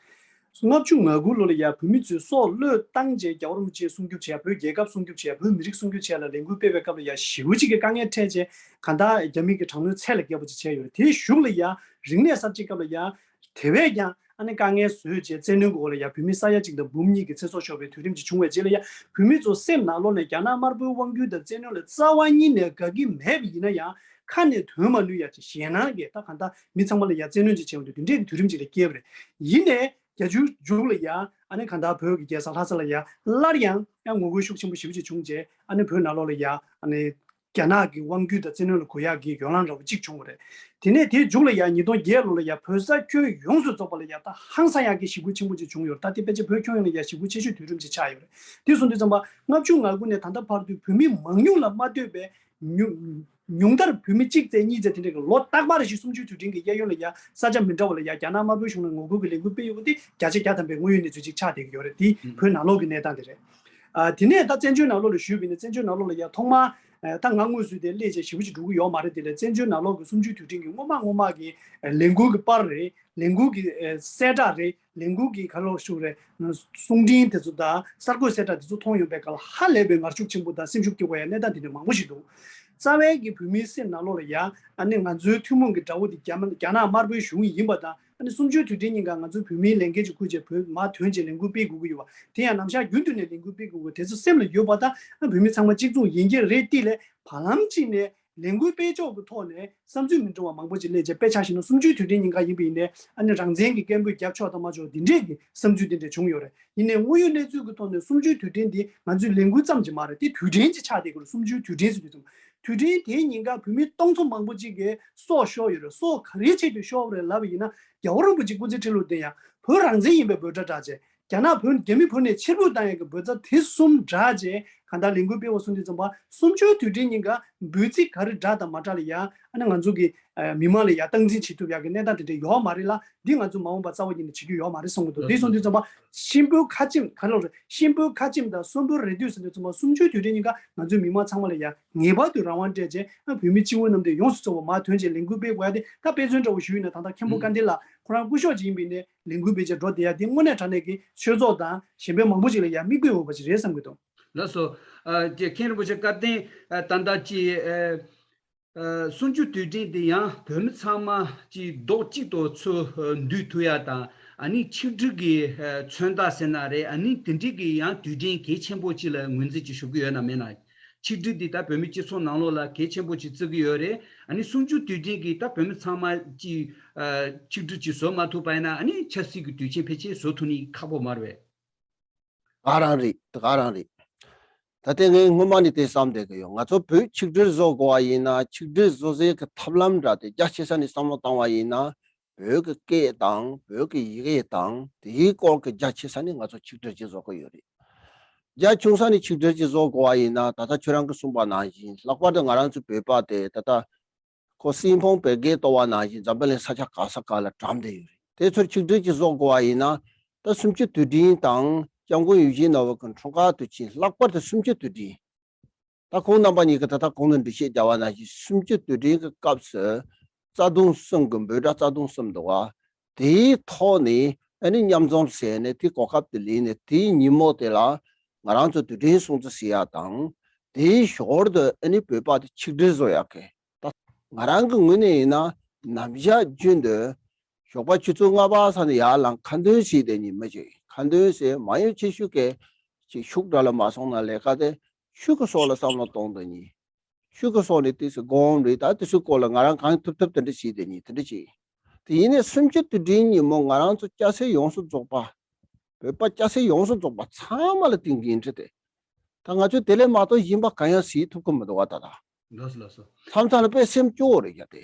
ལྔ་བཅུ་ང་དགུ་ལོ་ལ་ཡ་བོད་མི་ཚོས་སྲོག་བློས་བཏང་བྱས་རྒྱལ་བ་རིན་པོ་ཆེ་སྲུང་སྐྱོབ་བྱས་བོད་རྒྱལ་ཁབ་སྲུང་སྐྱོབ་བྱས་བོད་མི་རིགས་སྲུང་སྐྱོབ་བྱས་ལ་ལས་འགུལ་སྤེལ་བའི་སྐབས་ལ་ཡ་ཞེ་པོ་ཅིག་གི་དཀའ་ངལ་འཕྲད་བྱས་གང་ལྟར་རྒྱ་མི་གི་དྲག་གནོན་ཚད་ལས་བརྒལ་བ་ཅིག་བྱས་ཡོད་རེད། དེའི་གཞུག་ལ་ཡ་རིག་གནས་གསར་བརྗེའི་སྐབས་ལ་ཡ་དེ་བས་ཀྱང་ཨ་ནི་དཀའ་ངལ་བཟོས་བྱས་བཙན་གནོན་གྱི་འོག་ལ་ཡ་བོད་མི་ས་ཡ་གཅིག་དང་འབུམ་གཉིས་ཀྱི་ཚེ་སྲོག་ཤོར་བའི་དུས་རིམ་ཅིག་བྱུང་བའི་རྗེས་ལ་ཡ་བོད་མི་ཚོ་སེམས་ནང་ལོགས་ནས་རྒྱ་ནག་དམར་པོའི་དབང་སྒྱུར་དང་བཙན་གནོན་ལ་རྩ་བ་ཉིད་ནས་དགའ་གི་མེད་པ་ཡིན་ན་ཡང་ཁ་ནས་འདོན་མ་ནུས་ཡ་ཅིག་ཞེད་སྣང་གིས་ད་གང་ལྟར་མི་ཚང་མ་ལ་ཡ་བཙན་གནོན་ཅིག་བྱས་ཡོང་དུས་དེ་འདྲའི་གི་དུས་རིམ་ཅིག་ལ་སྐྱེལ་བ་རེད། ཡིན་ནའི་བརྒྱད་ཅུའི་མཇུག་ལ་ཡ་ཨ་ནི་གང་ལྟར་བོད་ཀྱི་རྒྱལ་ས་ལྷ་ས་ལ་ཡ་སླར་ཡང་ཡང་ངོ་རྒོལ་ཤུགས་ཆེན་པོ་ཞེ་པོ་ཅིག་བྱུང་རྗེས་ཨ་ནི་བོད་ནང་ལོགས་ལ་ཡ་ཨ་ནི་རྒྱ་ནག་གི་དབང་སྒྱུར་དང་བཙན་གནོན་ལ་གུ་ཡངས་ཀྱི་ཡོ་ལང་འདྲ་བོ་གཅིག་བྱུང་བ་རེད། དེ་ནས་དེའི་མཇུག་ལ་ཡང་ཉིས་སྟོང་བརྒྱད་ལོ་ལ་ཡང་བོད་ས་ཁྱོན་ཡོངས་སུ་རྫོགས་པ་ལ་ཡང་ད་ཧང་སང་ཡག་གི་ཞི་རྒོལ་ཆེན་པོ་ཅིག་བྱུང་ཡོད་རེད། ད་དེ་ཕལ་ཆེར་བོད་ཁྱོན་ཡོངས་ལ་ཡང་ཞི་རྒོལ་ཆེ་ཤོས་དུས་རིམ་ཅིག་ཆགས་ཡོད་རེད། དེ་སོང་དུས་ཙམ་པ་ལྔ་བཅུ་ང་དགུ་ནས་ད་ལྟ་བར་དུ་བོད་མི་མང་ཉུང་ལ་མ་ལྟོས་པའི་ཉུང་ཉུང་མཐར་བོད་མི་གཅིག་ཙམ་གཉིས་ཙམ་དེ་འདྲ་གི་ལོ་རྟག་པར་རེ་བཞིན་གསུམ་བཅུའི་དུས་དྲན་གྱི་གཡས་གཡོན་ལ་ཡང་ས་ཆ་མི་འདྲ་བ་ལ་ཡང་རྒྱ་ནག་དམར་པོའི་གཞུང་ལ་ངོ་རྒོལ་གྱི་ལས་འགུལ་སྤེལ་ཡོད་པ་དེ་བརྒྱ་ཆ་བརྒྱ་ཐམ་པའི་དངོས་ཡོད་གནས་ཚུལ་ཅིག་ཆགས་བསྡད་ཀྱི་ཡོད་རེད། དེ་བོད་ནང་ལོགས་ཀྱི་གནས་སྟངས་དེ་རེད། ཨ་དེ་ནས་ད་བཙན་བྱོལ་ནང་ལོགས་ལ་ཞུས་པ་ཡིན་ན་བཙན་བྱོལ་ནང་ལོགས་ལ་ཡང་ཐོག་མར་ཨ་ད་ང་དངོས་སུ་དེ་སླེབས་བྱས་ཞེ་པོ་ཅིག་འགྲོ་གི་ཡོད་མ་རེད། དེ་ལས་བཙན་བྱོལ་ནང་ལོགས་ཀྱི་གསུམ་བཅུའི་དུས་དྲན་གྱི་སྔོན་མ་སྔོན་མ་གི་ཨ་ལས་འགུལ་གྱི་པར་རེད། ལས་འགུལ་གྱི་ཨ་གསལ་བསྒྲགས་རེད། ལས་འགུལ་གྱི་ག་ལོག་ཞུགས་རེད། གསུང་འཕྲིན་དེ་ཚོ་དང་གསར་འགོད་གསལ་བསྒྲགས་དེ་ཚོ་མཐོང་ཡོང་པའི་སྐབས་ལ་ཧ་ལས་པའི་ངར་ཤུགས་ཆེན་པོ་དང་སེམས་ཤུགས་སྐྱེ་དགོས་ཡ་གནས་སྟངས་དེ་འདྲ་མང་པོ་ཞིག་འདུག་རྩ་བའི་གི་བོད་མིའི་སེམས་ནང་ལོགས་ལ་ཡ་ཨ་ནི་ང་ཚོའི་ཐུན་མོང་གི་དགྲ་བོ་དེ་རྒྱ་མ་རྒྱ་ནག་དམར་པོའི་གཞུང་ཡིན་པ་དང་ཨ་ནི་གསུམ་བཅུའི་དུས་དྲན་ཉིན་ཀ་ང་ཚོའི་བོད་མིའི་ལས་འགན་ཅིག་འཁུར་བྱས་བོད་མར་ཐོན་བྱས་ལས་འགུལ་སྤེལ་དགོས་ཀྱི་ཡོད་པ་དེ་ཡང་ནམ་ཞག་རྒྱུན་དུ་ནས་ལས་འགུལ་སྤེལ་དགོས་ཀྱི་དེ་ཚོ་སེམས་ལ་ཡོད་པ་དང་ཨ་བོད་མི་ཚང་མ་གཅིག་མཚུངས་ཡིན་གྱི་རེད། དེ་ལས་བར་ལམ་གཅིག་ནས་ལས་འགུལ་སྤེལ་ཕྱོགས་ཀྱི་ཐོག་ནས་བསམ་ཚུལ་མི་འདྲ་བ་མང་པོ་ཅིག་སླེབས་རྗེས་དཔེ་ཆ་བཞག་ན་གསུམ་བཅུའི་དུས་དྲན་ཉིན་ཀ་ཡིན་པ་ཡིན་ནའི་ཨ་ནི་རང་བཙན་གྱི་སྐད་འབོད་རྒྱབ་ཆོག་དང་མ་ཆོག་འདི་འདྲས་ཀྱི་བསམ་ཚུལ་འདི་འདྲས་བྱུང་ཡོད་རེད། ཡིན་ནའི་དངོས་ཡོད་གནས་ཚུལ་གྱི་ཐོག་ནས་གསུམ་བཅུའི་དུས་དྲན་འདི་ང་ཚོའི་ལས་འགུལ་ཙམ་གྱི་མ་རེད། དེ་དུས་དྲན་ཅིག་ཆགས་བསྡད་ཀྱི་རེད། གསུམ་བཅུའི་དུས་དྲན་ཟེར་དུས་ཙམ་དུས་དྲན་དེའི་ཉིན་ཀ་བོད་མི་སྟོང་ཚོ་མང་པོ་ཅིག་གིས་སྲོག་ཤོར་ཡོད་རེད། སྲོག་ག་རེའི་ཆེད་དུ་ཤོར་བ་རེད་ལབ་པ་ཡིན་ན་རྒྱལ་བ་རིན་པོ་ཆེ་སྐུ་ཚེ་ཁྲི་ལོ་བརྟན་ཡ་བོད་རང་བཙན་ཡིན་པའི་འབོད་སྒྲ་བསྒྲགས་བྱས། རྒྱ་ནག་བོད་རྒྱ་མི་བོད་ནས་ཕྱིར་འབུད་བཏང་ཡག་གི་འབོད་སྒྲ་དེ་གསུམ་བསྒྲགས་རྗེས་གང་ལྟར་ལས་འགུལ་སྤེལ་བ་སོང་དུས་ཙམ་པ་གསུམ་བཅུའི་དུས་དྲན་ཉིན་ཀ་འབོད་ཚིག་ག་རེ་བསྒྲགས་དང་མ་བསྒྲགས་ལ་ཡ་ཨ་ནི་ང་ཚོ་གི་ཨ་མི་མང་ལ་ཡ་སྟངས་འཛིན་བྱེད་ཐུབ་ཡག་གི་གནས་སྟངས་དེ་འདྲ་ཡོད་མ་རེད་ལ། འདི་ང་ཚོ་མ་འོངས་པ་རྩ་བ་ཉིད་ནས་བྱེད་རྒྱུ་ཡོད་མ་རེད་བསམ་གི་འདུག་དེ་སོང་དུས་ཙམ་པ་གཤིན་པོའི་ཁ་ཆེམས་ག་རེ་རེད། གཤིན་པོའི་ཁ་ཆེམས་དང་གསོན་པོའི་རེ་ལྟོས་ཟེར་དུས་ཙམ་པ་གསུམ་བཅུའི་དུས་དྲན་ཉིན་ཀ་ང་ཚོའི་མི་མང་ཚང་མ་ལ་ཡ་ངེས་པར་དུ་རང་དབང་སྤྲད་རྗེས་ཨ་བོད་མི་སྤྱི་བོ་གནམ་བསྟན་ཡོངས་སུ་རྫོགས་པ་མར་ཐོན་རྗེས་ལས་འགུལ་སྤེལ་དགོས་ཡ་དེ་ད་དཔེ་མཚོན་འདྲ་བོ་ཞུས་ཡིན་ན་ད་ལྟ་མཁན་པོ་ཀ་འདི་ལགས་ཁོ་རང་སྐུ་ཞབས་ཅིག་ཡིན་པའི་ནས། ལས་འགུལ་སྤེལ་བྱས་འགྲོ་བསྡད་ཡ་དེ་དངོས་གནས་དྲང་གནས་ཀྱི་ཆོས་ཚོགས་དང་གཞན་པའི་མང་པོ་ཞིག་ལ་ཡ་མིག་དཔེ་འོས་པ་ཞིག་རེད་བསམ་གྱི་འདུག་ལགས་སོ། ཨ་ཀྱེ་མཁན་རིན་པོ་ཆེ་བཀའ་བསྟན་ཨ་ད་ལྟ་ཅི་ཨ་ཨ་གསུམ་བཅུ་དུས་དྲན་དེ་ཡང་བོད་མི་ཚང་མ་ཅི་རྡོག་གཅིག་ཏུ་ཚུར་ཨ་འདུས་ཐུབ་ཡ་དང་ ཨ་ནི་ཆིག་སྒྲིལ་གྱི་ཨ་མཚོན་རྟགས་ཟེར་ན་རེད། ཨ་ནི་དེ་འདྲའི་གི་ཡང་དུས་དྲན་གལ་ཆེན་པོ་ཅིག་ལ་ངོས་འཛིན་ཅིག་ཞུ་གི་ཡོད་ན་མེད་ན། ཆིག་སྒྲིལ་འདི་ད་བོད་མི་སྤྱི་ཚོགས་ནང་ལོགས་ལ་གལ་ཆེན་པོ་ཅིག་བརྩི་གི་ཡོད་རེད། ཨ་ནི་གསུམ་བཅུ་དུས་དྲན་གྱི་ད་བོད་མི་ཚང་མ་ཅིག་ཨ་ཆིག་སྒྲིལ་ཅིག་བཟོ་མ་ཐུབ་པ་ཡིན་ན། ཨ་ནི་ཆབ་སྲིད་ཀྱི་དུས་ཆེན་ཕལ་ཆེར་བཟོ་ཐུབ་ནི་ཁག་པོ་མ་རེད་པས། ག་རང་རེད། དེ་ག་རང་རེད། ད་ལྟའི་ངས་སྔོན་མ་ནས་དེ་བསམ་བསྡད་ཀྱི་ཡོད། ང་ཚོ་བོད་ཆིག་སྒྲིལ་བཟོ་དགོས་པ་ཡིན་ན། ཆིག་སྒྲིལ་བཟོ་སའི་གི་ཐབས་ལམ་འདྲ་དེ་རྒྱ་ཆེ་ས་ནས་བསམ་བློ་བཏང་བ་ཡིན་ན། བོད་ཀྱི་སྐད་དང་བོད་ཀྱི་ཡི་གེ་དང་དེའི་སྐོར་གྱི་རྒྱ་ཆེ་ས་ནས་ང་ཚོ་ཆིག་སྒྲིལ་ཅིག་བཟོ་དགོས་ཡོད་རེད། རྒྱ་ཆུང་ས་ནས་ཆིག་སྒྲིལ་ཅིག་བཟོ་དགོས་པ་ཡིན་ན། ད་ལྟ་ཁྱོད་རང་གིས་གསུངས་པ་ནང་བཞིན། ལྷག་པར་དུ་ང་རང་ཚོའི་བོད་པ་དེ་ད་ལྟ་ཁོ་སྲིན་ཕུང་བད་ཀན་གཏོར་བ་ནང་བཞིན་འཛམ་བུ་གླིང་ས་ཆ་ག་ས་ག་ལ་གྲམ་བསྡད་ཡོད་རེད། དེ་ཚོར་ཆིག་སྒྲིལ་ཅིག་བཟོ་དགོས་པ་ཡིན་ན། ད་གསུམ་བཅུ་དུས་དྲན་དང་སྐྱབས་མགོན་ཡིད་བཞིན་ནོར་བུ་གི་འཁྲུངས་སྐར་དུས་ཆེན། ལྷག་པར་དུ་གསུམ་བཅུ་དུས་དྲན། ད་ཁོང་རྣམ་པ་གཉིས་ཀྱིས་ད་ལྟ་གོང་དུ་འགྲེལ་བཤད་བརྒྱབ་པ་ནང་བཞིན། གསུམ་བཅུ་དུས་དྲན་གྱི་སྐབས་སུ་རྩ་དོན་གསུམ་གྱི། འབོད་སྒྲ་རྩ་དོན་གསུམ་འདུག་པ། དེའི་ཐོག་ནས་ཨ་ནི་མཉམ་འཛོམས་ཟེར་ནས་དེ་གོ་སྐབས་དེ་ལེན་ནས། དེའི་ཉིན་མོ་དེ་ལ་ང་རང་ཚོ་དུས་དྲན་སྲུང་བརྩི་ཟེར་ཡ་དང་། དེའི་ཞོར་དུ་ཨ་ནི་བོད་པ་དེ་ཆིག་སྒྲིལ་བཟོ་ཡག་གི། ད་ང་རང་གི་ངོས་ནས་ཡིན་ན། ནམ་ཞག་རྒྱུན་དུ་ཞོགས་པ་ཆུ་ཚོད་ལྔ་པ་ས་ནས་ཡར་ལངས། ཁ་འདོན་བྱས་བསྡད་མཁན་མི་ཞིག་ཡིན། ཁ་འདོན་ཟེར་མང་ཡུལ་ཆེ་ཤོས་ཀྱི་ཅིག་ཤུགས་དྲག་ལ་མ་སོང་ན། ལས་ཀ་དེ་ཆོས་ཀྱི་སོགས་ལ་བསམ་བློ་གཏོང་བསྡད་མཁན། ཆོས་ཀྱི་སོགས་ནས་དེ་ཚོ་སྒོམ་རེད། ད་དེ་ཚོའི་སྐོར་ལ་ང་རང་གང་ཐུབ་ཐུབ་དེ་འདྲ་བྱས་བསྡད་མཁན་དེ་འདྲ་ཅིག་ཡིན། དེ་ཡིན་ནའི་གསུམ་བཅུ་དུས་དྲན་ཉིན་མོ་ང་རང་ཚོ་སྐྱ་སེར་ཡོངས་སུ་རྫོགས་པ། བོད་པ་སྐྱ་སེར་ཡོངས་སུ་རྫོགས་པ་ཚང་མ་ལ་དེ་འགན་འཁྲི་དེ། ད་ང་ཚོས་དེ་ལས་མ་གཏོགས་གཞན་པ་གང་ཡང་བྱེད་ཐུབ་ཀྱི་མི་འདུག་པ། ད་ད་ལགས་སོ། ལགས་སོ། མཚམས་མཚམས་ལ་དཔེ་སེམས་སྐྱོ་བོ་རེད་ཡ་དེ།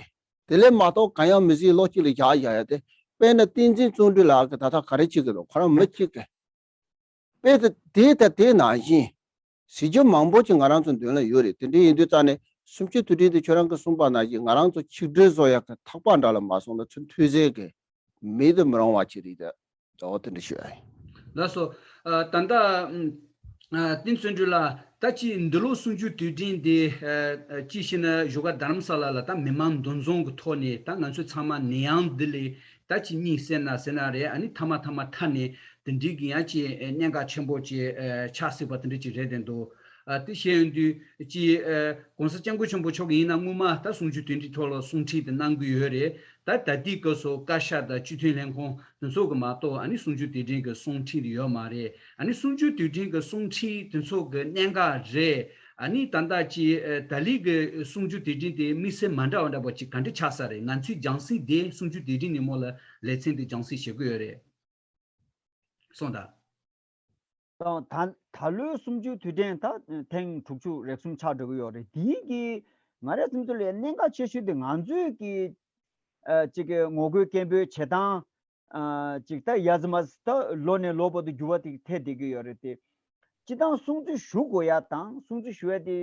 དེ་ལས་མ་གཏོགས་གང་ཡང་མི་བྱེད། ལོ་གཅིག་ལ་བཞག་བཞག་ཡ་དེ། དཔེར་ན་བསྟན་འཛིན་བརྩོན་འགྲུས་ལགས་ཀྱིས་ད་ལྟ་ག་རེ་བྱེད་ཀྱི་འདུག་ཁོ་རང་མི་གཅིག་གིས། དཔེ་དེ་དེ་ད་དེ་ནང་བཞིན་བྱེད་རྒྱུ་མང་པོ་ཅིག་ང་རང་ཚོ་མདུན་ལ་ཡོད་རེད། དེ་འདྲ་ཡིན་དུས་ཙང་ནས་གསུམ་བཅུ་དུས་དྲན་དེ་ཁྱོད་རང་གིས་གསུངས་པ་ནང་བཞིན་ང་རང་ཚོ་ཆིག་སྒྲིལ་བཟོ་ཡག་གི་ཐག་པ་འདྲ་ལ་མ་སོང་ན། ཚུར་མཐུད་ཟེར་གི་མེད་དུ་མི་རུང་བ་ཅིག་རེད། ད་འོ་དེ་འདྲ་ཞུ་ཡ་ཡིན། ལགས་སོ། ཨ་ད་ལྟ་ཨ་བསྟན་བརྩོན་འགྲུས་ལགས། ད་ཅི་འདི་ལོ་གསུམ་བཅུ་དུས་དྲན་དེ་ཨ་ཅི་ཞེ་ན་བཞུགས་སྒར་རྡ་རམ་ས་ལ་ལ་ད་མི་མང་འདུ་འཛོམས་ཀྱི་ཐོག་ནས། ད་ང་ཚོ་ཚང་མ་ནད་ཡམས་འདི་ལས་ད་ཅི་གཉིད་སད་ན་ཟེར་ན་རེད། ཨ་ནི་མཐའ་མ་མཐའ་མ་ཐར་ནས་དེ་འདྲའི་གི་ཡང་ཅི་གནད་འགག་ཆེན་པོ་ཅིག་ཨ་ཆགས་སྲིད་པ་དེ་འདྲ་ཅིག་རེད་བསྡད་འདུག་ཨ་དེ་བཤད་ཡོང་དུས་ཅི་ཨ་༸གོང་ས་༸སྐྱབས་མགོན་ཆེན་པོ་མཆོག་གིས་ཡིན་ན་སྔོན་མ་ད་གསུམ་བཅུ་དུས་དྲན་ཐོག་ལ་གསུང་འཕྲིན་དེ་གནང་གི་ཡོད་རེད། ད་ད་ལྟའི་སྐབས་སུ་བཀའ་ཤག་དང་སྤྱི་འཐུས་ལྷན་ཁང་དེ་ཚོ་གི་མ་གཏོགས་ཨ་ནི་གསུམ་བཅུ་དུས་དྲན་གི་གསུང་འཕྲིན་དེ་ཡོད་མ་རེད། ཨ་ནི་གསུམ་བཅུ་དུས་དྲན་གི་གསུང་འཕྲིན་དེ་ཚོ་གི་གནད་འགག་རེད། ཨ་ནི་ད་ལྟ་ཅི་ཨ་ད་ལི་གི་གསུམ་བཅུ་དུས་དྲན་དེ་དམིགས་བསལ་མ་འདྲ་བ་འདྲ་པོ་ཅིག་ག་འདྲ་ཆགས་ས་རེད། ང་ཚོས་རྒྱང་སྲིང་དེ་གསུམ་བཅུ་དུས་དྲན་ཉིན་མོ་ལ་ལེ་ཚན་དེ་རྒྱང་སྲིང་བྱེད་ཀྱི་ཡོད་རེད། སོང་ད། དང་ད་ད་ལོའི་གསུམ་བཅུ་དུས་དྲན་ད་ཐེངས་དྲུག་ཅུ་རེ་གསུམ་ཆགས་འགྲོ་གི་ཡོད་རེད། དེའི་གི་ང་རའི་སེམས་ཚོར་ལ་གནད་འགག་ཆེ་ཤོས་དེ་ང་ཚོའི་གི་ཨ་ཅིག་གི་ངོ་རྒོལ་སྐད་འབོད་བྱེད་སྟངས་ཨ་ཅིག་ད་ཡ་ཙི་མ་ཙི་ད་ལོ་ནས་ལོ་བར་དུ་འགྱུར་བ་དེ་ཐེབས་བསྡད་ཀྱི་ཡོད་རེད་དེ། སྤྱི་བཏང་སྲུང་བརྩི་ཞུ་དགོས་ཡ་དང་། སྲུང་བརྩི་ཞུ་ཡ་དེ་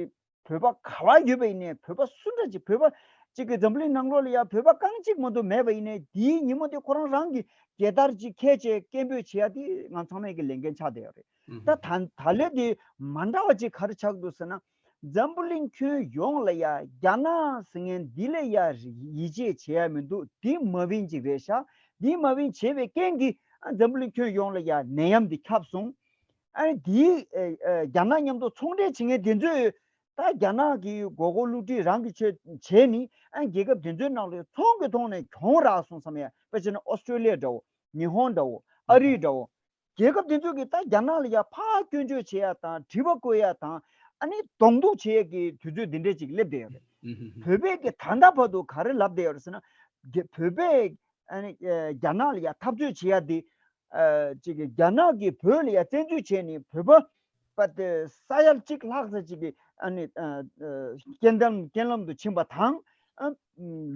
བོད་པ་ག་བ་ཡོད་པ་ཡིན་ནའི། བོད་པ་སུ་འདྲ་ཅིག་བོད་པ་ཅིག་གི་འཛམ་བུ་གླིང་ནང་ལོགས་ལ་ཡ་བོད་པ་རྐང་གཅིག་མ་གཏོགས་མེད་པ་ཡིན་ནའི། དེའི་ཉིན་མོ་དེ་ཁོ་རང་རང་གི་རྒྱལ་དར་ཅིག་འཁྱེར་བྱས་སྐད་འབོད་བྱེད་ཡ་དེ་ང་ཚང་མས་ཀྱི་ལས་འགན་ཆགས་བསྡད་ཡོད་རེད། ད་ད་ད་ལོ་དེ་མ་འདྲ་བ་ཅིག་ག་རེ་ཆགས་འདུག་ཟེར་ན། འཛམ་བུ་གླིང་ཁྱོན་ཡོངས་ལ་ཡ་རྒྱ་ནག་ཟེར་མཁན་འདི་ལ་ཡ་ཡིད་ཆེས་བྱེད་ཡ་མི་འདུག་འདི་མ་བིན་ཅིག་རེད་ཤག་འདི་མ་བིན་བྱས་པའི་རྐྱེན་གྱིས་ཨ་འཛམ་བུ་གླིང་ཁྱོན་ཡོངས་ལ་ཡ་ནད་ཡམས་འདི་ཁྱབ་སོང་། ཨ་ནི་དེའི་ཨ་ཨ་རྒྱ་ནག་མཉམ་དུ་ཚོང་འབྲེལ་བྱེད་མཁན་དེ་ཚོས་ད་རྒྱ་ནག་གི་མགོ་སྐོར་བསླུ་བྲིད་རང་གི་ཆེད་བྱས་ནས། ཨ་ནི་རྒྱལ་ཁབ་དེ་ཚོའི་ནང་ལ་ཚོང་གི་ཐོག་ནས་གྱོང་རག་སོང་བསམ་ཡ། དཔེ་བྱས་ན་ཨོ་སི་ཀྲོ་ལི་ཡ་འདྲ་བོ། ཉི་ཧོང་འདྲ་བོ། ཨ་རི་འདྲ་བོ། རྒྱལ་ཁབ་དེ་ཚོ་གིས་ད་རྒྱ་ནག་ལ་ཡ་ཕར་སྐྱོན་བརྗོད་བྱེད་ཡ་དང་། དྲི་བ་བཀོད་ཡ་དང་། ཨ་ནི་གདོང་གཏུག་བྱེད་ཡ་གི་དུས་ཚོད་འདི་འདྲས་ཅིག་སླེབས་བསྡད་ཡོད་རེད། ཨུ་ཧུ་ཧུ། བོད་པས་ཀྱི་ད་ལྟ་བར་དུ་ག་རེ་ལབ་བསྡད་ཡོད་རེད་ཟེར་ན། རྒྱ་བོད་པས་ཨ་ནི་ཨ་རྒྱ་ནག་ལ་ཡ་འཐབ་རྩོད་བྱེད་ཡ་དེ། ཨ་ཅིག་གི་རྒྱ་ནག་གིས་བོད་ལ་ཡ་བཙན་འཛུལ་བྱས་ནས་བོད་པ་པ་དེ་ས་ཡ་གཅིག་ལྷག་ཙམ་ཅིག་གི་ཨ་ནི་ཨ་ཨ་རྐྱེན་ལམ་རྐྱེན་ལམ་དུ་ཕྱིན་པ་དང་། ཨ་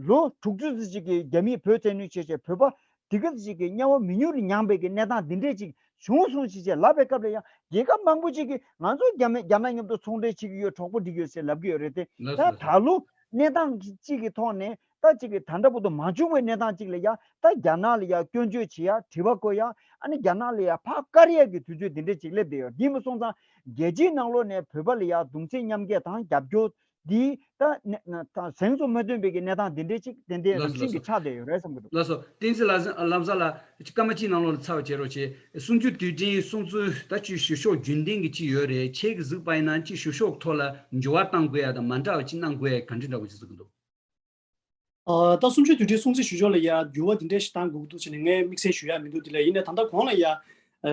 ལོ་དྲུག་ཅུ་ཙམ་ཅིག་གི་རྒྱ་མིས་བོད་བཙན་གནོན་བྱས་བྱས། བོད་པ་དེ་ག་ཙམ་ཅིག་གི་དམྱལ་བ་མི་ཡུལ་མྱངས་པའི་གི་གནས་སྟངས་འདི་འདྲས་ཅིག་བྱུང་སོང་ཞེས་བྱས་ལབ་པའི་སྐབས་ལ་ཡང་། རྒྱལ་ཁབ་མང་པོ་ཅིག་གིས་ང་ཚོ་རྒྱ་མི་རྒྱ་ནག་མཉམ་དུ་ཚོང་འབྲེལ་བྱེད་ཀྱི་ཡོད། གྲོགས་པོ་སྒྲིག་ཡོད་ཟེར་ལབ་ཀྱི་ཡོད་རེད་དེ། ལགས་ད་སོ། ད་ལོ་གནས་སྟངས་ཅིག་གི་ཐོག་ནས། ད་ཅིག་གི་ད་ལྟ་བར་དུ་མ་བྱུང་བའི་གནས་སྟངས་ཅིག་ལ་ཡ། ད་རྒྱ་ནག་ལ་ཡ་སྐྱོན་བརྗོད་བྱེད་ཡ། དྲི་བ་བཀོད་ཡ། ཨ་ནི་རྒྱ་ནག་ལ་ཡ་ཕར་བཀར་ཡ་གི་དུས་ཚོད་འདི་འདྲས་ཅིག་སླེབས་བསྡད་ཡོད། འདི་མ་སོང་ཙང་རྒྱལ་སྤྱིའི་ནང་ལོགས་ནས་བོད་པ་ལ་ཡ་གདུང་སེམས་མཉམ་སྐྱེད་དང་རྒྱབ་སྐྱོར་འདི་ད་ནས་ན་ད་གཟེངས་སུ་མ་ཐོན་པའི་གི་གནས་སྟངས་འདི་འདྲས་ཅིག་ཏན་ཏན་ལགས་རང་བཞིན་གྱིས་ཆགས་བསྡད་ཡོད་རེད་བསམ་གྱི་འདུག་ལགས་སོ། བསྟན་འཛིན་ལགས་ལམ་སང་ལ་སྐར་མ་གཅིག་ནང་ལོགས་ལ་ཚར་བ་བྱེད་རོགས་བྱེད། གསུམ་བཅུ་དུས་དྲན་སྲུང་བརྩི་ད་ཅིག་ཞུ་ཕྱོགས་རྒྱུན་ལྡན་གྱི་ཅིག་ཡོད་རེད། ཁྱེད་ཀྱིས་གཟིགས་པ་ཡིན་ན་ཅིག་ཞུ་ཕྱོགས་ཐོག་ལ་འགྱུར་བ་གཏང་དགོས་ཡ་དང་། མ་འདྲ་བ་ཅིག་གནང་དགོས་ཡ་ག་འདྲ་འདྲ་བོ་ཅིག་གཟིགས་ཀྱི་འདུག་ཨ། ད་གསུམ་བཅུའི་དུས་དྲན་སྲུང་བརྩི་ཞུ་ཕྱོགས་ལ་ཡ་འགྱུར་བ་འདི་འདྲ་ཞིག་གཏང་དགོས་ཀྱི་འདུག་ཟེར་ནས་ངས་དམིགས་བསལ་ཞུ་ཡ་མི་འདུག་དེ་ལས་ཡིན་ནའི་ད་ལྟ་གོང་ལ་ཡ་ཨ་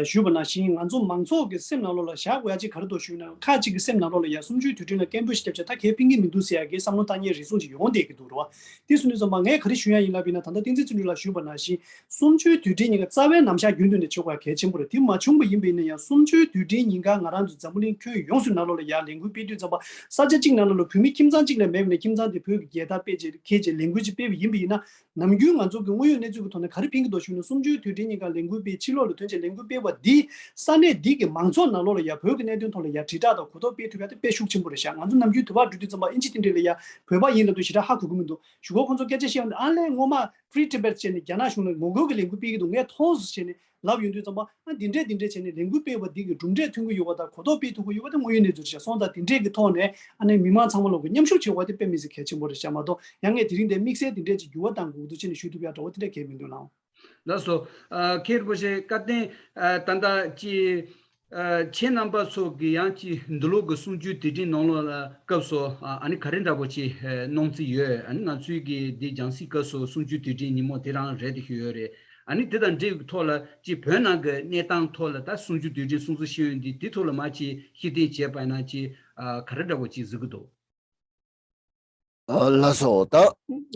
ཞུས་པ་ནང་བཞིན་ང་ཚོ་མང་ཚོགས་ཀྱི་སེམས་ནང་ལོགས་ལ་བཞག་དགོས་ཡ་གཅིག་ག་རེ་འདུག་ཞུས་ན། ཁག་ཅིག་གི་སེམས་ནང་ལོགས་ལ་ཡ་གསུམ་བཅུའི་དུས་དྲན་ལ་སྐད་འབོད་ཞིག་བརྒྱབ་བྱས་ད་གས་ཕན་གྱི་མི་འདུག་ཟེར་ཡ་གི་བསམ་བློ་བཏང་མཁན་རེ་ཟུང་ཅིག་ཡོང་བསྡད་ཀྱི་འདུག་རེད་བ། དེ་སོང་དུས་ཙམ་པ་ངས་ག་རེ་ཞུ་ཡ་ཡིན་ལབ་པ་ཡིན་ན། ད་ལྟ་བསྟན་འཛིན་བརྩོན་འགྲུས་ལགས་ཞུས་པ་ནང་བཞིན་གསུམ་བཅུའི་དུས་དྲན་ཉིན་ཀ་རྩ་བའི་ནམ་ཞག་རྒྱུན་དུ་ནས་བྱེད་དགོས་ཡ་གལ་ཆེན་པོ་རེད། དེ་མ་བྱུང་བ་ཡིན་པ་ཡིན་ན་ཡང་གསུམ་བཅུའི་དུས་དྲན་ཉིན་ཀ་ང་རང་ཚོ་འཛམ་བུ་གླིང་ཁྱོན་ཡོངས་སུ་ནང་ལོགས་ལ་ཡ་ལས་འགུལ་སྤེལ་དུས་ཙམ་པ་ས་ཆ་གཅིག་ནང་ལོགས་ལ་བོད་མི་ཁྱིམ་ཚང་གཅིག་ལས་མེད་པ་ནས་ཁྱིམ་ཚང་དེ་བོད་ཀྱི་རྒྱལ་དར་སྤེལ་བྱས་འཁྱེར་བྱས་ལས་འགུལ་ཅིག་སྤེལ་བ་ཡིན་པ་ཡིན་ན། ནམ་རྒྱུན་ང་ཚོ་གི་དངོས་ཡོད་གནས་ཚུལ་གྱི་ཐོག་ནས་ག་རེ་ཕན་གྱི་འདུག་ཞུས་ན། གསུམ་བཅུའི་དུས་དྲན་ཉིན་ཀ་ལས་འགུལ་སྤེལ་ཕྱི་ལོགས་ལ་ཐོན་བྱས་ལས་འགུལ་སྤེལ་བ་འདིས་ས་གནས་འདི་གི་མང་ཚོགས་ནང་ལོགས་ལ་ཡ་བོད་ཀྱི་གནད་དོན་ཐོག་ལ་ཡ་དྲིལ་བསྒྲགས་དང་གོ་རྟོགས་སྤེལ་ཐུབ་ཡ་དེ་དཔེ་ཤུགས་ཆེན་པོ་རེད་ཤག་ང་ཚོ་ནམ་རྒྱུན་དུ་བ་འགྲོ་དུས་ཙམ་པ་ཨིན་ཇི་དེ་འདྲས་ལ་ཡ་བོད་པ་ཡིན་ལབ་དུས་ཞེ་དྲག་ཧ་གོ་གི་མི་འདུག་གཞུག་གུ་ཁོང་ཚོ་སྐད་ཆ་བཤད་ཡོང་དུས་ཨ་ལས་སྔོན་མ་Free Tibet་བྱས་ནས་རྒྱ་ནག་གཞུང་ལ་ངོ་རྒོལ་གྱི་ལས་འགུལ་སྤེལ་གྱི་འདུག་ངས་མཐོང་སོང་བྱས་ནས་ལབ་ཡོང་དུས་ཙམ་པ། ཨ། འདི་འདྲས་འདི་འདྲས་བྱས་ནས་ལས་འགུལ་སྤེལ་བ་འདི་གི་གྲུབ་འབྲས་ཐོན་གྱི་ཡོད་པ་དང་གོ་རྟོགས་སྤེལ་ཐུབ་ཀྱི་ཡོད་པ་དེ་དངོས་ཡོད་གནས་ཚུལ་རེད་ཤག་སོང་ཙང་དེ་འདྲས་ཀྱི་ཐོག་ནས་ཨ་ནི་མི་མང་ཚང་མ་ལོག་གི་མཉམ་ཞུགས་བྱེད་དགོས་པ་དེ་དཔེ་མི་སྲིད་གལ་ཆེན་པོ་རེད་ཤག་མ་གཏོགས་ཡང་ངས་དེ་རིང་འདིར་དམིགས་བསལ་དེ་འདྲས་ཀྱི་འགྱུར་བ་གཏང་དགོས་འདུག་ཅེས་ནས་ཞུ་ཐུབ་ཡ་འདྲ་བོ་དེ་འདྲས་གང་ཡང་མི་འདུག་ལགས། ལགས་སོ། ཨ། མཁན་རིན་པོ་ཆེ་བཀའ་བསྟན། ཨ། ད་ལྟ་ཅི། ཨ། ཁྱེད་རྣམ་པ་ཚོ་གི་ཡང་ཅི་འདི་ལོ་གི་གསུམ་བཅུའི་དུས་དྲན་ནང་ལོགས་ལ་སྐབས་སུ་ཨ་ནི་ག་རེ་འདྲ་པོ་ཅི་གནང་རྩིས་ཡོད། ཨ་ནི་ང་ཚོའི་གི་འདི་རྒྱང་སྲིང་སྐབས་སུ་གསུམ་བཅུའི་དུས་དྲན་ཉིན་མོ་དེ་རང་རེད་དེ་ཞུ་ཡོད་རེད། ཨ་ནི་དེ་དང་འབྲེལ་བའི་ཐོག་ལ་ཅི་བོད་ནང་གི་གནས་སྟངས་ཐོག་ལ་ད་གསུམ་བཅུའི་དུས་དྲན་སྲུང་བརྩི་ཞུ་ཡོད་འདི་དེ་ཐོག་ལ་མ་ཅི་ཤེས་ལྡན་བྱས་པ་ཡིན་ན་ཅི་ཨ་ག་རེ་འདྲ་པོ་ཅི་གཟིགས་ཀྱི་འདུག་ཨ། ལགས་སོ། ད་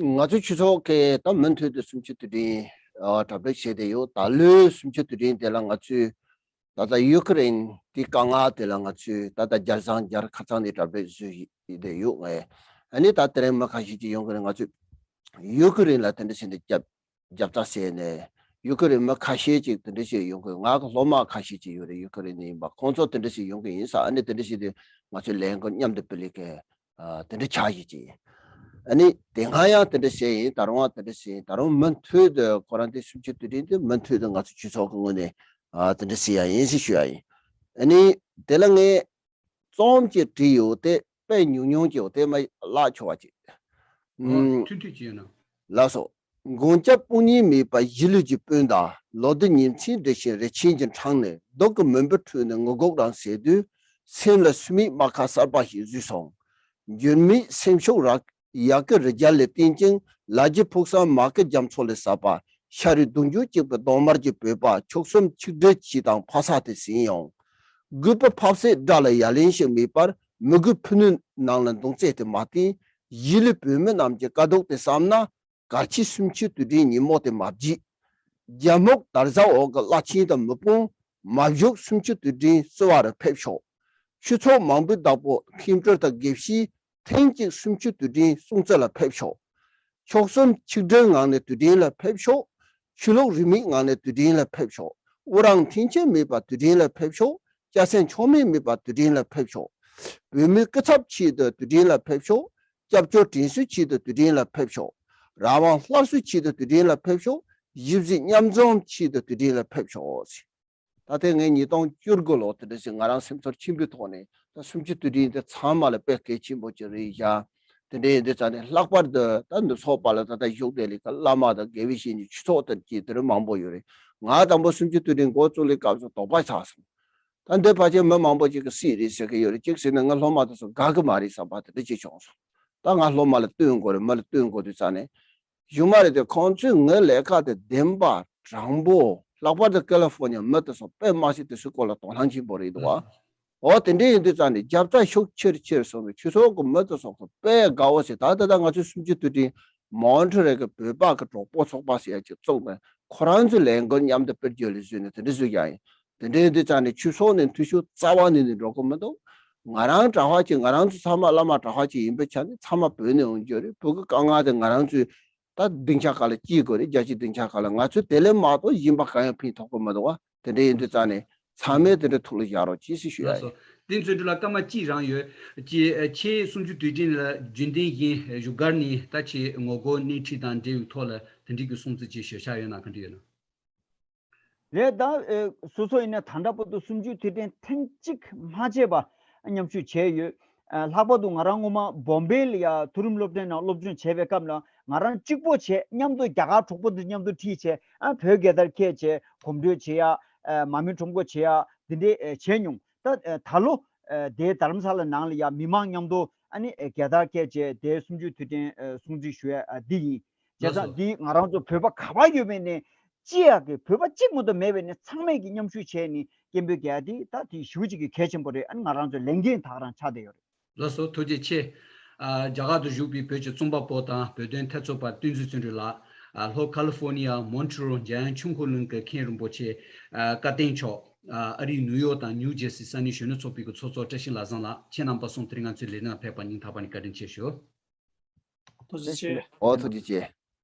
ང་ཚོའི་སྤྱི་ཚོགས་ཀྱིས་ད་མུ་མཐུད་དུ་གསུམ་བཅུའི་དུས་དྲན་ཨ་གྲ་སྒྲིག་བྱས་བསྡད་ཡོད། ད་ལོའི་གསུམ་བཅུའི་དུས་དྲན་དེ་ལ་ང་ཚོས་ད་ལྟ་ཡུ་ཀེ་རེན་གྱི་དཀའ་ངལ་དེ་ལ་ང་ཚོས་ད་ལྟ་རྒྱལ་བཟང་རྒྱལ་ཁ་ཚང་ནས་གྲ་སྒྲིག་བཟོས་བསྡད་ཡོད། ཨ་ནི་ད་དེ་རིང་མི་ཁ་ཤས་ཅིག་ཡོང་གི་རེད། ང་ཚོས་ཡུ་ཀེ་རེན་ལ་དེ་འདྲ་བྱས་ནས་རྒྱབ་རྒྱབ་རྩ་བྱས་ནས་ཡུ་ཀེ་རེན་མི་ཁ་ཤས་ཅིག་དེ་འདྲ་བྱས་ཡོང་གི། ང་གི་སློབ་མ་ཁ་ཤས་ཅིག་ཡོད་རེད། ཡུ་ཀེ་རེན་ནས་ཡིན་པ། ཁོང་ཚོ་དེ་འདྲ་བྱས་ཡོང་གི་ཡིན་ས། ཨ་ནི་དེ་འདྲ་བྱས་དུས་ང་ཚོས་ལས་འགུལ་མཉམ་དུ་སྤེལ་ལས་ཀའི་ཨ་དེ་འདྲ་ཆགས་ཡོད་ཅིག་ཨ་ནི་དེ་སྔ་ཡང་དེ་འདྲ་བྱས་ཡིན། ད་རུང་ཡང་དེ་འདྲ་བྱས་ཡིན། ད་རུང་མུ་མཐུད་དུ་ཁོ་རང་དེ་གསུམ་བཅུའི་དུས་དྲན་དེ་མུ་མཐུད་དུ་ང་ཚོ་སྤྱི་ཚོགས་ཀྱི་ངོས་ནས་ཨ་དེ་འདྲ་བྱས་ཡ་ཡིན་ཞེས་ཞུ་ཡ་ཡིན། ཨ་ནི་དེ་ལ་ངས་རྩོམ་ཅིག་བྲིས་ཡོད། དེ་དཔེ་ཉུང་ཉུང་ཅིག་ཡོད། དེ་མ་བཀླག་ཆོག་པ་ཅིག་ཨོ། ཨུམ། ཐུང་ཐུང་ཅིག་ཡོད་ན། ལགས་སོ། མགོན་སྐྱབས་དཔུང་གཉེན་མེད་པ་གཞིས་ལུས་ཀྱི་སྤུན་ཟླ། ལོ་ཟླ་ཉིན་མཚན་འདྲ་ཞིང་རེ་ཆེན་གྱི་འཕྲང་ནས། སྡུག་གི་མུན་པའི་ཁྲོད་ནས་ངུ་སྒོག་རང་ཟེར་དུས། སེམས་ལ་སུ་མིག་རྨ་ཁ་གསར་པ་ཞིག་བཟོས་སོང་། འགྱུར་མེད་སེམས་ཤུགས་རག་ཡག་གི་རི་རྒྱལ་ལས་བརྟེན་ཅིང་། ལ་རྒྱའི་ཕུགས་བསམ་མ་གི་རྒྱ་མཚོ་ལས་ཟབ་པ། ཤ་རུས་གདུང་རྒྱུད་གཅིག་པའི་གདོང་དམར་གྱི་བོད་པ། ཆོལ་གསུམ་ཆིག་སྒྲིལ་གྱིས་དང་ཕ་ས་དེ་ཟིན་ཡོང་། རྒུད་པའི་ཕབ་སེ་དགྲ་ལ་ཡ་ལན་ཞིག་མེད་པར། མི་རྒུད་ཕུ་ནུའི་ནང་ལ་མདུང་རྩེ་དེ་མ་བསྟན། གཞིས་ལུས་བོད་མི་རྣམས་ཀྱི་དཀའ་སྡུག་དེ་བསམ་ན། གལ་ཆེའི་གསུམ་བཅུའི་དུས་དྲན་ཉིན་མོ་དེ་མ་བརྗེད། རྒྱ་སྨུག་དར་ཟབ་འོག་གི་བླ་ཆེན་དང་མི་དཔོན་མ་བཞུགས་གསུམ་བཅུའི་དུས་དྲན་བསུ་བ་རུ་ཕེབས་ཤོག་ཆོས་ཚོགས་མང་པོའི་བདག་པོ་མཁན་སྤྲུལ་དང་དགེ་བཤེས་ཐེངས་གཅིག་གསུམ་བཅུའི་དུས་དྲན་སྲུང་བརྩི་ལ་ཕེབས་ཤོག་ཆོལ་གསུམ་ཆིག་སྒྲིལ་ངང་ནས་དུས་དྲན་ལ་ཕེབས་ཤོག་ཆོས་ལུགས་རིས་མེད་ངང་ནས་དུས་དྲན་ལ་ཕེབས་ཤོག་དབུ་རང་འཐེན་འཁྱེར་མེད་པར་དུས་དྲན་ལ་ཕེབས་ཤོག་སྐྱ་སེར་མཆོག་དམན་མེད་པར་དུས་དྲན་ལ་ཕེབས་ཤོག་བོད་མིའི་སྐུ་ཚབ་ཆེད་དུ་དུས་དྲན་ལ་ཕེབས་ཤོག་སྐྱབས་བཅོལ་དྲིན་གསོའི་ཆེད་དུ་དུས་དྲན་ལ་ཕེབས་ཤོག་རང་དབང་སླར་གསོའི་ཆེད་དུ་དུས་དྲན་ལ་ཕེབས་ཤོག་གཞིས་བྱེས་མཉམ་འཛོམས་ཆེད་དུ་དུས་དྲན་ལ་ཕེབས་ཤོག་ད་ཐེངས་ངས་ཉིས་སྟོང་བཅུ་དགུ་ལོ་དེ་འདྲ་ཞིག་ང་རང་སེམས་ཚོར་ཆེན་པོའི་ཐོག་ནས་ད་གསུམ་བཅུའི་དུས་དྲན་དེ་ཚང་མ་ལ་དཔེ་གལ་ཆེན་པོ་ཅིག་རེད་བཞག་དེ་འདྲ་ཡིན་དུས་ཙང་ནས་ལྷག་པར་དུ་ད་འདུ་ཚོགས་པ་ལ་ད་ལྟ་བཞུགས་བསྡད་ལས་ཀ་བླ་མ་དང་དགེ་བའི་བཤེས་གཉེན་ཆོས་ཚོགས་དང་བཅས་དེ་འདྲ་མང་པོ་ཡོད་རེད། ང་དང་པོ་གསུམ་བཅུའི་དུས་དྲན་འགོ་བཙུགས་ལས་སྐབས་སུ་དོགས་པ་ཆགས་སོང་། ད་འདི་ཕལ་ཆེར་མི་མང་པོ་ཅིག་གིས་སྲིད་རེད་ཟེར་གི་ཡོད་རེད། གཅིག་ཟེར་ན་ངའི་སློབ་མ་དེ་ཚོ་དགའ་གི་མ་རེད་བསམ་པ་དེ་འདྲ་ཅིག་བྱུང་སོང་། ད་ང་སློབ་མ་ལ་སྟོན་དགོས་རེད། མི་ལ་སྟོན་དགོས་དུས་ཙང་ནས། གཞུག་མ་རེད་དེ་ཁོང་ཚོས་ངའི་ལས་ཀ་དེ་བདེན་པ་དྲང་པོ་ལྷག་པར་དུ་ཀ་ལི་ཧྥོར་ནི་ཡ་མི་དེ་ཚོ་དཔེ་མ་སྲིད་དེ་ཚོའི་སྐོར་ལ་དོ་སྣང་ཆེན་པོ་རེད་འདུག་བ། འོ་དེ་འདྲ་ཡིན་དུས་ཙང་ནས་རྒྱབ་རྩ་ཤུགས་ཆེར་ཆེར་སོང་བའི་ཆོས་ཚོགས་ཀྱི་མི་དེ་ཚོ་ཁོ་དཔེ་དགའ་བོ་ཞིག་ད་ལྟ་ད་ང་ཚོའི་གསུམ་བཅུའི་དུས་དྲན་མོན་ཊི་རེལ་གྱི་བོད་པ་གི་གྲོགས་པོ་ཚོགས་པ་ཟེར་ཡ་ཅིག་བཙུགས་ནས་ཁོ་རང་ཚོའི་ལས་འགུལ་མཉམ་དུ་སྤེལ་རྒྱུ་ལས་བཟོས་ནས་དེ་འདྲ་བཟོས་ཀྱང་ཡིན། དེ་འདྲ་ཡིན་དུས་ཙང་ནས་ཆོས་ཚོགས་ནས་འཐུས་ཤོར་རྩ་བ་ནས་ནས་འགྲོ་གི་མི་འདུག་ང་རང་གྲྭ་པ་ཅིག་ང་རང་ཚོ་ཚང་མ་བླ་མ་གྲྭ་པ་ཅིག་ཡིན་པའི་ཆ་ནས་ཚང་མ་བོད་ནས་འོང་རྒྱུ་རེད། བོད་ཀྱི་དཀའ་ངལ་དེ་ང་རང་ཚོས་ད་སྡིངས་ཆ་ཁག་ལ་སྐྱེལ་དགོས་རེད། རྒྱལ་སྤྱིའི་སྡིངས་ཆ་ཁག་ལ་ང་ཚོས་དེ་ལས་མ་གཏོགས་གཞན་པ་གང་ཡང་ཕན་ཐོགས་ཀྱི་མི་འདུག་བ། དེ་འདྲ་ཡིན་དུས་ཙང་ནས་ཚང་མས་དེ་འདྲ་ཐུགས་ལ་བཞག་རོགས་གྱིས་ཞེས་ཞུ་ཡ་ལགས་སོ། ཡིན། དེ་ཚོའི་འདྲ་ལ་སྐར་མ་གཅིག་རང་ཡོད། ཀྱི་ཁྱེད་གསུམ་བཅུའི་དུས་དྲན་ལ་རྒྱུན་ལྡན་བཞིན་བཞུགས་སྒར་ནས་ད་ཆེད་ངོ་རྒོལ་སྣེ་ཁྲིད་དང་འབྲེལ་བའི་ཐོག་ལ་དེ་འདྲའི་གི་སྲུང་བརྩི་ཅིག་ཞུ་འཆར་ཡོད་ན་ག་འདྲ་ཡོད་ན། རེད། ད་ཨེ་སོ་སོ་ཡིན་ན་ད་ལྟ་བར་དུ་གསུམ་བཅུའི་དུས་དྲན་ཐེངས་གཅིག་མ་བྱས་པ་མཉམ་ཞུགས་བྱས་ཡོད། ཨ་ལྷག་པར་དུ་ང་རང་སྔོན་མ་བོམ་བེ་ལ་ཡ་མཐོ་རིམ་སློབ་གྲྭའི་ནང་སློབ་སྦྱོང་བྱས་པའི་སྐབས་ལ་ང་རང་གཅིག་པོ་བྱས་མཉམ་དུ་རྒྱ་གར་གྲོགས་པོ་འདི་མཉམ་དུ་ཁྲིད་བྱས་ཨ་བོད་རྒྱལ་དར་འཁྱེར་བྱས་གོམ་བགྲོད་བྱེད་ཡ་ཨ་མར་མེ་ཁྲོམ་སྐོར་བྱེད་ཡ་འདི་འདྲའི་ཨ་བྱས་མྱོང་། ད་ཨ་ད་ལོ་ཨ་དེའི་དྷ་རམ་ས་ལ་ནང་ལ་ཡ་མི་མང་མཉམ་དུ་ ཨ་ནི་རྒྱལ་དར་བཀལ་བྱས་དེ་གསུམ་བཅུའི་དུས་དྲན་སྲུང་བརྩི་ཞུ་ཡ་འདི་ཡིན། བྱས་ཙང་འདི་ང་རང་ཚོ་བོད་པ་ག་པར་ཡོད་པའི་ནས་ཅི་ཡག་གི་བོད་པ་གཅིག་མ་གཏོགས་མེད་པའི་ནས་ཚང་མས་ཀྱི་མཉམ་ཞུགས་བྱས་ནས་སྐད་འབོད་རྒྱག་ཡ་འདི་ད་དེ་ཞེ་པོ་ཅིག་གི་གལ་ཆེན་པོ་རེད། ཨ་ནི་ང་རང་ཚོའི་ལས་འགན་ད་ག་རང་ཆགས་བསྡད་ཡོད་རེད། ལགས་སོ། ཐུགས་རྗེ་ཆེ། ཨ། རྒྱ་གར་དུ་བཞུགས་པའི་བོད་ཀྱི་རྩོམ་པ་པོ་དང་བོད་དོན་འཐབ་རྩོད་པ་བསྟན་འཛིན་བརྩོན་འགྲུས་ལགས། ཨ། ལྷོ་ཁ་ལི་ཧྥོ་ནི་ཡ་མོན་ཊི་རོལ་འཇམ་དབྱངས་ཆོས་འཁོར་གླིང་གི་མཁན་རིན་པོ་ཆེ། ཨ། བཀའ་བསྟན་མཆོག་ཨ། ཨ་རིའི་ནིའུ་ཡོག་དང་ནིའུ་ཇེར་སི་ས་གནས་གཞོན་ནུ་ཚོགས་པའི་གི་ཚོགས་གཙོ་བཀྲ་ཤིས་ལྷ་བཟང་ལགས། ཁྱེད་རྣམ་པ་གསུམ་དེ་རིང་ང་ཚོའི་ལས་རིམ་ལ་ཕེབས་པར་སྙིང་ཐག་པ་ནས་བཀའ་དྲིན་ཆེ་ཞུ། ཐུགས་རྗེ་ཆེ། ཨོ་ཐུགས་རྗེ་ཆེ།